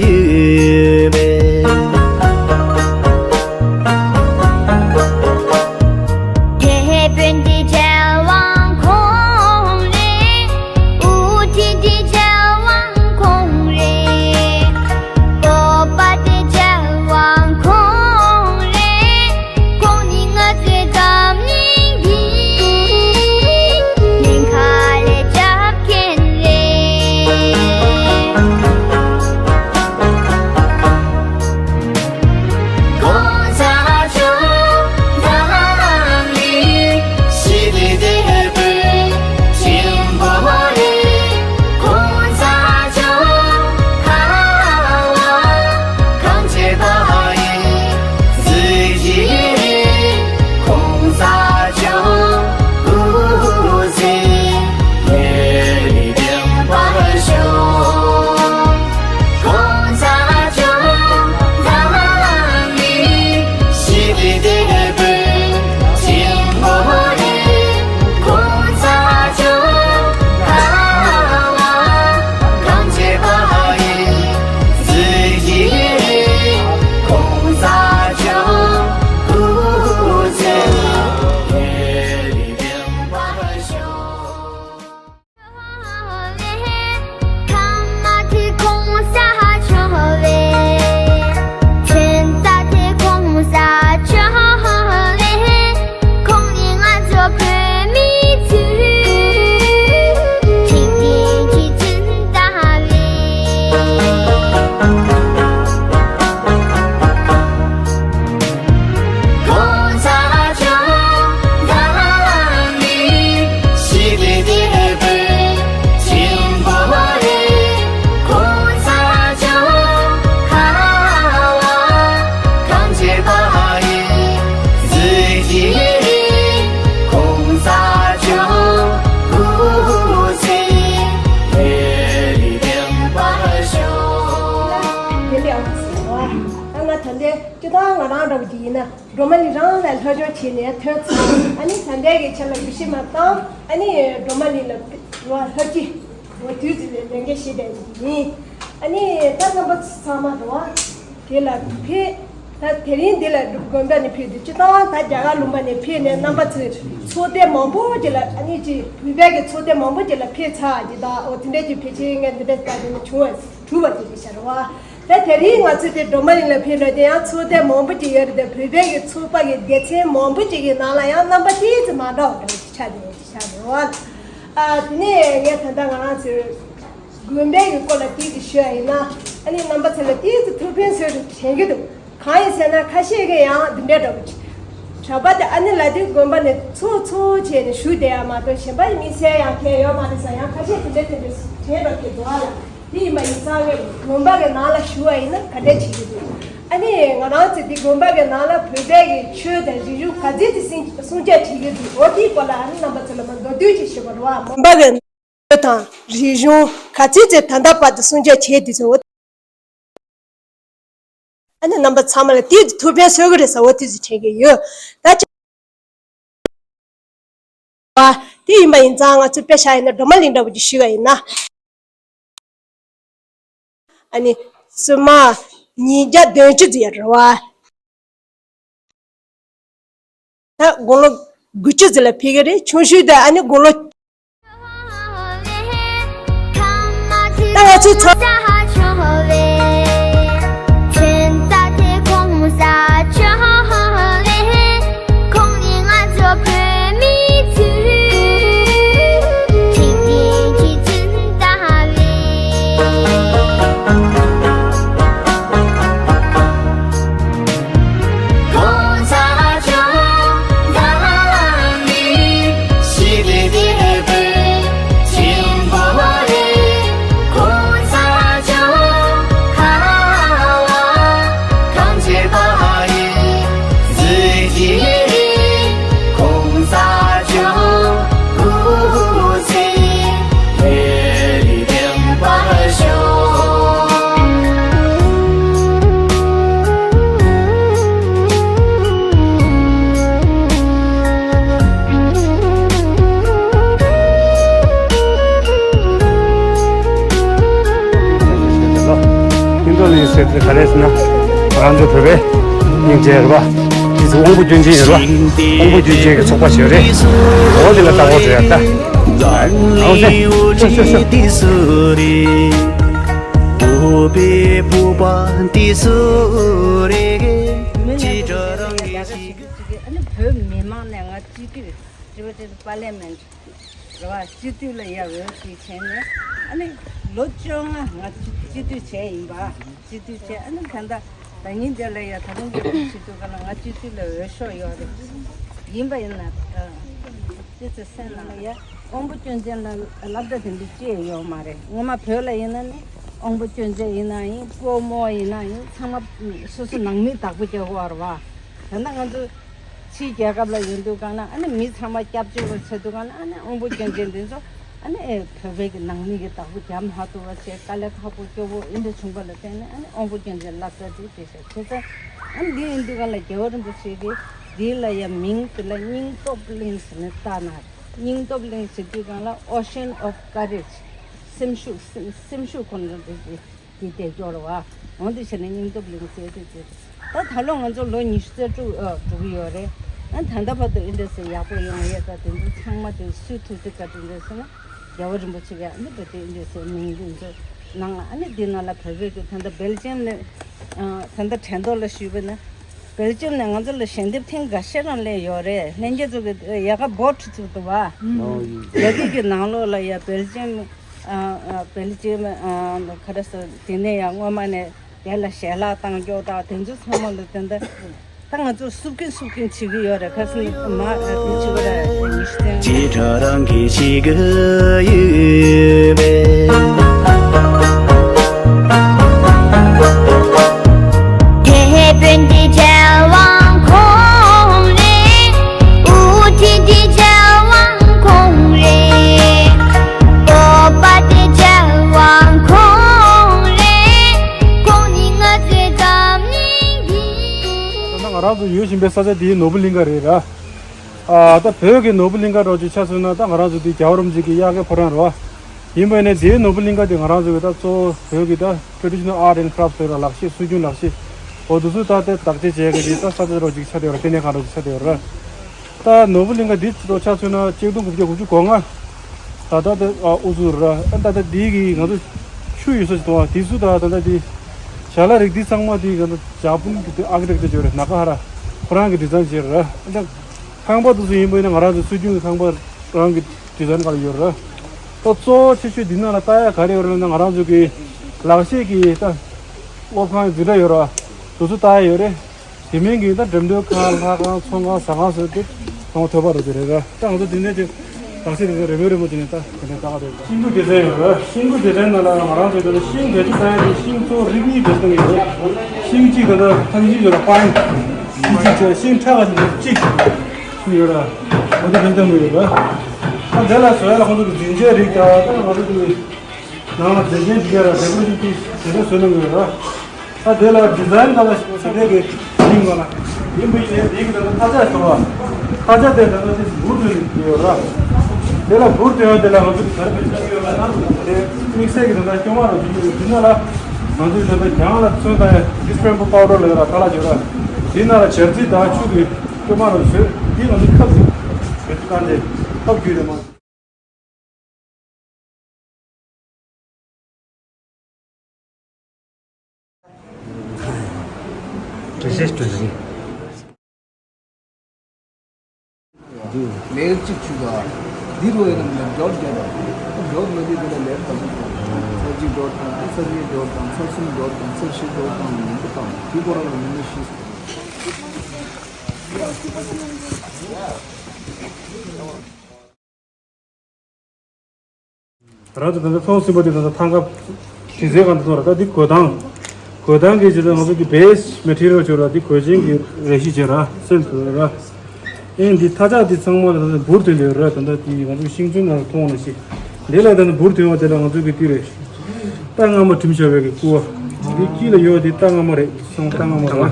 ཡོད་པས། དེད་དཔོན་འདི་རྒྱལ་དབང་ཁོང་རེད། དབུ་ཁྲིད་འདི་རྒྱལ་དབང་ཁོང་རེད། སྟོབས་པ་འདི་རྒྱལ་དབང་ཁོང་རེད། ཁོང་ནི་ང་ཚོའི་འཛམ་གླིང་གི་ཉེན་ཁ་ལས་སྐྱོབ་མཁན་རེད། ད་ང་ད་ལྟའི་སྤྱིར་བཏང་ང་རང་འདྲ་བོ་ཅིག་ཡིན་ན། སྒྲོལ་མ་གླིང་རང་ལ་སློབ་སྦྱོང་བྱས་ནས་ཐོན་ཚར། ཨ་ནི་ད་ལྟའི་གི་ཆ་ལ་ཡིད་ཆེས་མ་བཏང་། ཨ་ནི་སྒྲོལ་མ་གླིང་ལ་འགྲོ་བ་ལྷག་གི་འོ་དུས་ཚོད་ལས་ལས་འགན་བཞེས་བསྡད་ཡིན། ཨ་ནི་ད་རྣམ་པ་ཚང་མ་འགྲོ་བ་དེ་ལ་ཕེབས། ད་དེ་རིང་འདི་ལ་དགོན་པ་ནས་ཕེབས་དུས་སྤྱིར་བཏང་ད་རྒྱ་གར་ལུང་པ་ནས་ཕེབས་ནས་རྣམ་པ་ཚོས་ཚོགས་སྡེ་མང་པོ་ཅིག་ལ། ཨ་ནི་ཅིག་བོད་པའི་གི་ཚོགས་སྡེ་མང་པོ་ཅིག་ལ་ཕེབས་ཚར་ཅིག་དང་། འོ་དེ་འདྲའི་ཅིག་ཕལ་ཆེར་ངས་འདི་འདྲའི་ལྟ་དུས་ནས་བྱུང་བ་གྲུབ་པ་ཅིག་རེད་ཤག་རེད་བ། ད་དེ་རིང་ང་ཚོ་དེ་སྒྲོལ་མ་གླིང་ལ་ཕེབས་ན་དེ་ཡང་ཚོགས་སྡེ་མང་པོ་ཅིག་ཡོད་རེད་དེ། བོད་པའི་གི་ཚོགས་པ་གི་སྡེ་ཚན་མང་པོ་ཅིག་གི་ནང་ལ་ཡང་རྣམ་པ་ཏོག་ཙམ་མ་འདྲ་བ་འདྲ་བོ་ཅིག་ཆགས་བསྡད་ཡོད་ཤག་རེད་བ། ཨ་དེ་ནས་ངས་ད་ལྟ་ང་རང་ཚོའི་དགོན་པའི་གི་སྐོར་ལ་ཏོག་ཙམ་ཞུ་བ་ཡིན་ན། ཨ་ནི་རྣམ་པ་ཚོ་ལ་ཏོག་ཙམ་ཐུགས་ཕན་གསོས་རེད་དྲན་གྱི་འདུག་གང་ཡིན་ཟེར་ན་ཁ་ཤས་ཀྱིས་ཡང་འདི་འདྲའི་འདྲ་བོ་ཅིག་གྲྭ་པ་དེ་ཨ་ནི་ལ་དུས་དགོན་པ་ནས་ཚོགས་ཚོགས་བྱས་ནས་བཞུགས་བསྡད་ཡ་མ་གཏོགས་གཞན་པ་དམིགས་བསལ་ཡང་གང་ཡོད་མ་རེད་ཟེར། ཡང་ཁ་ཤས་དེ་འདྲ་དེ་འདྲ་དྲན་འགྲོ་གི་འདུག་ཨ་ལ། དེ་ཡིན་པ་ཡིན་ཙང་ངས་དགོན་པ་གི་ནང་ལ་བཞུགས་པ་ཡིན་ན་ག་འདྲ་བྱེད་ཀྱི་འདུག་ཨ་ནི་ང་རང་ཚོ་འདི་དགོན་པ་གི་ནང་ལ་བོད་པའི་གི་ཆོས་དང་རིག་གཞུང་ག་ཚོད་ཅིག་སྲུང་སྲུང་སྐྱོབ་བྱེད་ཀྱི་འདུག་འོ་དེའི་སྐོར་ལ་ཨ་ནི་རྣམ་པ་ཚོ་ལ་མ་མདོར་བསྡུས་ཅིག་ཞུ་བ་རེད་བ། དགོན་པ་གི་ཆོས་དང་རིག་གཞུང་ག་ཚོད་ཅིག་ད་ལྟ་བར་དུ་སྲུང་སྐྱོབ་བྱས་འདུག་ཟེར། འོ། ཨ་ནི་རྣམ་པ་ཚང་མ་ལ་དེ་ཐུགས་ཕན་གསོས་ཀྱི་རེད་ཟེར། འོ་དེ་ཚོ་དྲན་གྱི་ཡོད། ད་ཅི་བ་དེ་ཡིན་པ་ཡིན་ཙང་ང་ཚོ་དཔེ་བཞག་ཡིན་ན་སྒྲོལ་མ་གླིང་འདྲ་བོ་ཅིག་ཞུས་པ་ཡིན་ན། ཨ་ནི་སྲུང་མ་ཉིས་བརྒྱ་བདུན་ཅུ་ཙམ་ཡོད་རེད་བ། ད་དགུང་ལོ་དགུ་བཅུ་ཙམ་ལ་ཕེབས་ཀྱི་རེད། ཆུང་ཤོས་དེ་ཨ་ནི་དགུང་ལོ། ད་ང་ཚོའི་ཚོ། ང་རང་ཚོ་བོད་པའི་སྙིང་རྗེ་རེད་པ། དེ་ཚོ་དབང་པོ་སྐྱོན་ཅན་ཡོད་པ། དབང་པོ་སྐྱོན་ཅན་གྱི་ཚོགས་པ་ཞིག་རེད། འོ་དེ་ལ་བདག་པོ་རེད་ད། ཨའོ་སེ། ཤོ་ཤོ་ཤོ། བོད་མི་མང་ལ་ཡག་ཤོས་ཅིག་གི་ཨ་ནི་བོད་མི་མང་ནས་ང་སྤྱི་འཐུས་Democratic Parliament རེད་བ། སྤྱི་འཐུས་ལ་ཡ་འོས་ཤིག་བྱས་ནས་ཨ་ནི་ལོ་བཅོ་ལྔ་ང་སྤྱི་འཐུས་བྱས་ཡིན་པ། སྤྱི་འཐུས་བྱས་ཨ་ནི་ད་ལྟ་ད་ཉིན་དེ་ལ་ཡ་ད་རུང་སྤྱི་འཐུས་སྤྱི་འཐུས་ག་ལ་ང་སྤྱི་འཐུས་ལ་འོས་ཤོག་ཡོད་རེད། ཡིན་པ་ཡིན་ན་ཨ་ཅི་ཚེ་སེམས་ནང་ལ་ཡ་དབང་པོ་སྐྱོན་ཅན་ལ་སློབ་གྲྭ་དེ་འདྲ་ཅི་ཡང་ཡོད་མ་རེད། སྔོན་མ་བོད་ལ་ཡིན་ན་ནི་དབང་པོ་སྐྱོན་ཅན་ཡིན་ན་ཡིན་སྤོ་རྨོ་ཡིན་ན་ཡིན་ཚང་མ་སོ་སོ་ནང་མིས་བདག་པོ་རྒྱག་གི་ཡོད་རེད་བ། ད་ལྟ་ང་ཚོ་ཕྱིའི་རྒྱལ་ཁབ་ལ་ཡོང་དུས་གང་ན་ཨ་ནི་མི་ཚང་མ་སྐྱབས་བཅོལ་བ་བྱེད་དུས་གང་ན་ཨ་ནི་དབང་པོ་སྐྱོན་ཅན་འདི་ཚོ་ཨ་ནི་ཨེ་བོད་པའི་གི་ནང་མི་གི་བདག་པོ་རྒྱབ་མ་ཐུབ་པ་བྱས་དཀའ་ལས་ཁག་པོ་སྐྱོ་པོ་ཨེ་འདྲ་བྱུང་བ་ལ་བརྟེན་ནས་ཨ་ནི་དབང་པོ་སྐྱོན་ཅན་སློབ་གྲྭ་འདི་བྱས་ཤག་བྱས་ཙང་ཨ་ནི་འདི་ཡིན་དུས་གང་ལ་རྒྱལ་བ་རིན་པོ་ཆེ་གིས་འདི་ལ་ཡ་མིང་དེ་ལ་སྙིང་སྟོབས་གླིང་ཟེར་ནས་བཏགས་ན་སྙིང་སྟོབས་གླིང་ཟེར་དུས་གང་ལ་Ocean of Courage སེམས་ཤུགས་སེམས་སེམས་ཤུགས་ཁོ་ན་འདི་འདི་དེ་སྐྱོར་བ། འོང་དུ་བྱས་ནས་སྙིང་སྟོབས་གླིང་ཟེར་དུས་ཟེར། ད་ད་ལོ་ང་ཚོ་ལོ་ཉི་ཤུ་རྩ་དྲུག་ཨ་འགྲོ་གི་ཡོད་རེད། ཨ་ད་ལྟ་བར་དུ་ཨེ་འདྲ་ཟེར་ཡག་པོ་ཡོང་ཡས་ད་དེ་ཚོ་ཚང་མ་དེ་སུས་ཐུགས་རྗེ་བཀའ་དྲིན་རེད་ཟེར་ན་རྒྱལ་བ་རིན་པོ་ཆེ་གིས་ཨ་ནི་བོད་དེ་ཨེ་འདྲ་ཟེར་མིང་དེ་ཚོ་གནང་ཨ་ནི་དེ་ནང་ལ་བོད་བོད་ཀྱི་ད་ལྟ་སྦེལ་ཇམ་ནས་ཨ་ད་ལྟ་དྲན་ཐོག་ལ་ཞུས་པ་ན་སྦེལ་ཇམ་ནས་ང་ཚོ་ལ་ཞལ་འདེབས་ཐེངས་འགའ་ཤས་རང་སླེབས་ཡོད་རེད། ལྷན་རྒྱས་ཚོ་གི་ཡ་ག་བོཊ་བཙུགས་འདུག་བ། རྒྱ་རིགས་ཀྱི་ནང་ལོགས་ལ་ཡ་སྦེལ་ཇམ། ཨ་ཨ་སྦེལ་ཇམ་ཨ་ག་རེ་ཟེར་དེ་ནས་ཡང་སྔོན་མ་ནས་དེ་ལ་ཞལ་ལག་བཏང་རྒྱུ་དང་དེ་ཚོ་ཚང་མ་ལ་དེ་འདྲ་ད་ང་ཚོ་སུབ་ཀིན་སུབ་ཀིན་བྱེད་ཀྱི་ཡོད་རེད། ཁ་སང་མ་ཨ་དེ་བྱེད་པ་ར་ཉི་ཤུ་ཙམ། ཅི་ཁྲ་རང་གི་ཞིག་ཡོད་པས། དེད་དཔོན་དེ་རྒྱལ་དབང་ཁོང་རེད། དབུ་ཁྲིད་དེ་རྒྱལ་དབང་ཁོང་རེད། སྟོབས་པ་དེ་རྒྱལ་དབང་ཁོང་རེད། ཁོང་ནི་ང་ཚོའི་འཛམ་གླིང་གི། ད་ང་རང་ཚོ་ཡོད་བཞིན་པའི་ས་ཆ་འདིའི་ནོར་བུ་གླིང་ཁ་རེད་ར། ཨ་ད་བོད་ཀྱི་ནོར་བུ་གླིང་ཁ་འདྲ་ཅིག་ཆ་མཚོན་ན་ད་ང་རང་ཚོ་འདི་རྒྱལ་བ་རིན་པོ་ཆེ་གི་དབྱར་ཁའི་ཕོ་བྲང་རེད་བ། ཡིན་པ་ནས་འདིའི་ནོར་བུ་གླིང་ཁ་འདི་ང་རང་ཚོ་གི་ད་གཙོ་བོ་བོད་ཀྱི་ད་traditional art and crafts ལ་ལག་ཤེས་སྲོལ་རྒྱུན་ལག་ཤེས་འོ་དེ་ཚོ་ད་ལྟ་བདག་གཅེས་བྱས་ཀྱི་འདི་ད་ས་ཆ་འདྲ་ཅིག་ཆགས་བསྡད་ཡོད་རེད། ལྟེ་གནས་ཁང་འདྲ་ཅིག་ཆགས་བསྡད་ཡོད་རེད། ད་ནོར་བུ་གླིང་ཁ་འདི་ཚོ་ཆ་མཚོན་ན་གཅིག་སྟོང་དགུ་བརྒྱ་དགུ་བཅུ་གོ་ལྔ། ད་ལྟ་དེ་ཨ་ཨུ་ཚུགས་ར་ཨ་ད་ལྟ་འདི་གི་ང་ཚོ་ཆུ་ཡོད་ས་ཞིག་མཐོང་བ་དེ་ཚོ་ད་ད་ལྟ་འདི་བྱ་ལ་རིགས་འདི་ཚང་མ་འདི་ང་ཚོ་ཇ་པུན་གི་དེ་ཨར་ཀི་ཊེག་ཅར་བྱས་རེད། ནཱ་ག་ཧ་ར་ཁོ་རང་གི་ཌི་ཛའིན་བྱས་རེད། ཨ་ད་ཁང་པ་དེ་ཚོ་ཡིན་པ་ཡིན་ན་ང་རང་ཚོ་སྲོལ་རྒྱུན་གྱི་ཁང་པ་རང་གི་ཌི་ཛའིན་ག་ལ་ཡོད་རེད། ད་གཙོ་བོ་ཆེ་ཤོས་འདི་ནང་ལ་ལྟ་ཡ་ག་རེ་ཡོད་རེད་ལབ་ན་ང་རང་ཚོ་གི་ལག་ཤེས་ཀྱི་ད་སློབ་ཁང་འཛིན་གྲྭ་ཡོད་རེད། དེ་ཚོ་ལྟ་ཡ་ཡོད་རེད། དེ་མིན་གྱི་ད་འགྲེམས་སྟོན་ཁང་ལྷ་ཁང་ཚོང་ཁང་ཟ་ཁང་ཟེར་དེ་ཚོང་ཐོབ་པ་རེད་དེ་རེད་ར། ད་ང་ཚོ་དེ་ནས་དེ་ལག་ཤེས་དེ་ཚོ་རེ་མོས་རེ་མོས་བྱས་ནས་ད་དེ་འདྲ་ལྟ་ག་རེད། ཤིང་བུ་ཌི་ཛའིན་ཡོད་ར། ཤིང་བུ་ཌི་ཛའིན་ནང་ལ་ང་རང་ཚོའི་ད་ཤིང་བེད་སྤྱོད་བཏང་ཡ་དེ་ཤིང་གཙོ་བོ་རིགས་གཉིས་བེད་སྤྱོད་གཏོང་གི་ཡོད་ར། ཤིང་གཅིག་ད་ལྟ་ཐང་ཤིང་ཡོད་ར་པའིན། ཤིང་གཅིག་བྱས་ཤིང་ཁྲ་ག་ཅིག་ཤིང་ཡོད་ར། འོ་དེ་བེད་སྤྱོད་གཏོང་གི་ཡོད་ར། ད་དེ་ལ་བཟོ་ཡ་ལ་ཁོང་ཚོ་གི་རྫུན་ཆས་རིགས་ད་ད་ང་ཚོ་གི་ནང་ལ་མཛེས་རྒྱན་འབྲི་ཡ་ལ་ཌེ་ཀོ་རེ་ཤན་པིས་དེ་འདྲ་བཟོས་གནང་གི་ཡོད་ར། ད་དེ་ལ་ཌི་ཛའིན་ག་ལ་ཞིག་ས་དེ་གི་ཡིན་ག་ལ་ཡིན་པ་ཡིན་ནའི་དེ་གི་ད་ལྟ་ཐ་ཆ་ཞོར་བ་ཐ་ཆ་དེ་ད་ལྟ་དེ་འབུར་དོན་ཡོད་ར། དེ་ལ་འབུར་དོན་ཡོད་དེ་ལ་ང་ཚོ་གི་ག་རེ་བེད་སྤྱོད་ཡོད་ལ་ན་དེ་དམིགས་བསལ་གི་ད་ལྟ་སྐྱོ་མ་ར་འབུར་དོན་ཡོད་དེ་ན་ལ་ང་ཚོའི་ད་ལྟ་གྱང་ལ་ཚོན་ད་ཡ་ཌི་སི་པེམ་པར་པའུ་ཌར་ལ་ཡོད་ར་ད་ལ་ཡོད་ར། དེ་ན་ལ་ཇར་ཛི་ད་ཆུ་གི་སྐྱོ་མ་ར་བཟོས་དེ་ང་ཚོ་ཁབ་ཀྱི་བེད་སྤྱོད་བཏང་དེ་ཁབ་བརྒྱུད་རེད་མ། ལེ་ཡར་གཅིག་བྱུག་ག་འདི་རུ་ཡིན་ན་ཌོཊ་རྒྱག་དང་། ཌོཊ་མ་འདི་དེ་ལ་ལེབ་དང་། ཚར་གཅིག་ཌོཊ་དང་། ཚར་གཉིས་ཌོཊ་དང་། ཚར་གསུམ་ཌོཊ་དང་། ཚར་བཞི་ཌོཊ་དང་། མང་པོ་དང་། དེ་ཁོ་རང་ལ་མི་འདུག་ཤི། རང་ཚོ་ད་ལྟ་མཐོང་ཟིན་པ་དེ་ད་ལྟ་ཐང་ག་དྲི་ཟའི་སྒང་དུ་མཐོང་ར། ད་འདི་གོས་ཐང་། གོས་ཐང་གི་ཇི་ལྟར་ང་ཚོ་གི་བེ་སི་མེ་ཊི་རི་ཡལ་བྱོས་ར། འདི་གོས་ཆེན་གྱི་རས་གཞི་བྱས་ར་སིལ་ཀི་ར། ཨེ་འདི་ཐ་ཆག་འདི་ཚང་མ་ལ་ད་ལྟ་འབུར་ཐོན་ཡོད་ར། ད་ལྟ་འདི་ང་ཚོ་ཤིང་ཚོན་ནང་ལ་མཐོང་ནི་ཞིག་འདི་ལ་ད་ལྟ་འབུར་ཐོན་པ་དེ་ལ་ང་ཚོ་གི་འདི་རེད། རྟ་རྔ་མ་བྲིམ་བཞག་པའི་གི་སྐུ་བ། འདི་དཀྱིལ་ལ་ཡོད་འདི་རྟ་རྔ་མ་རེད། སོང་རྟ་རྔ་མ་རེད།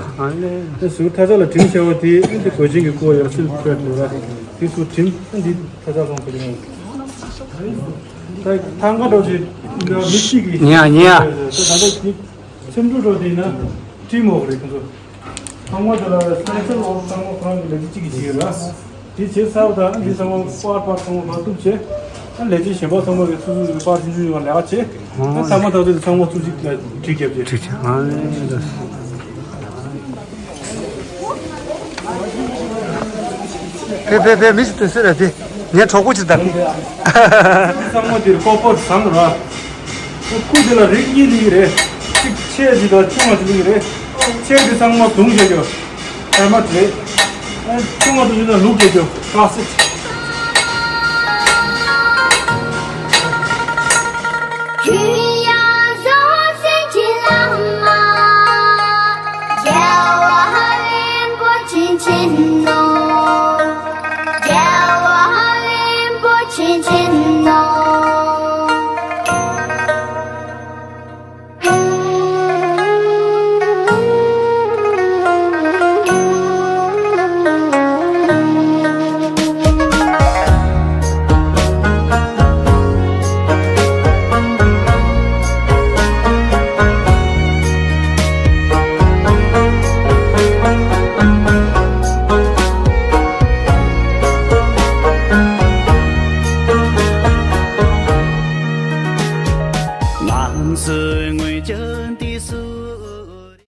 དེ་ཟུར་ཐ་ཆག་ལ་བྲིམ་བཞག་པ་དེ་ཨེ་འདི་གོས་ཆེན་གྱི་སྐུ་བ་ཡོད་ར། སིལ་ཀི་ཐྲེཌ་ལ་ར། དེ་ཚོ་བྲིམ་ཨེ་འདི་ཐ་ཆག་སོང་དེ་རེད། ད་ཐང་ག་འགྲོ་ཅིག་ན་མི་གཅིག་གིས། ཉ་ཉ། ད་ད་ད་འདི་སེམས་འགྲོ་འགྲོ་དེ་ན། ཊིམ་ཝོག་རེད་ཁོང་ཚོ། ཚང་མ་དེ་ལ་སེམས་ཚོར་འོག་ཚང་མ་ཁོ་རང་གི་ལས་གཞི་གཅིག་གི་བྱེད་ཡོད་ལ། དེ་བྱས་ཚར་བ་དང་འདི་ཚང་མ་པར་པར་ཚང་མ་ཕར་གཏུབ་བྱས། ཨ་ལས་བྱེད་གཞན་པ་ཚང་མ་གི་སོ་སོ་གི་པར་ཆུང་ཆུང་ཡོད་པ་ལས་ཀ་བྱས། ཨ་ཚང་མ་ད་དེ་ཚང་མ་ཚུགས་གཅིག་ལ་བྲིས་རྒྱབ་བྱས། ཁྲིག་ཆེ། ཨ་ནི་ད། ཕེ་ཕེ་ཕེ་མི་ཞིག་ཏུ་ཟེར་ར་དེ། ངའི་གྲོགས་པོ་ཅིག་དང་། ཚང་མ་དེར་ཀོ་པར་བཟང་ར། ཁུ་དེ་ལ་རིགས་གཉིས་ལི་རེད། གཅིག་ཆེ་ཅིག་དང་ཆུང་བ་ཅིག་ལི་རེད། ཆེ་དེ་ཚང་མ་བརྡུངས་བྱས་རྒྱུ། ཧེར་མ་རེད། ཆུང་བ་དེ་ཚོ་ལ་ལུག་བྱས་རྒྱུ་ཀ་སེ།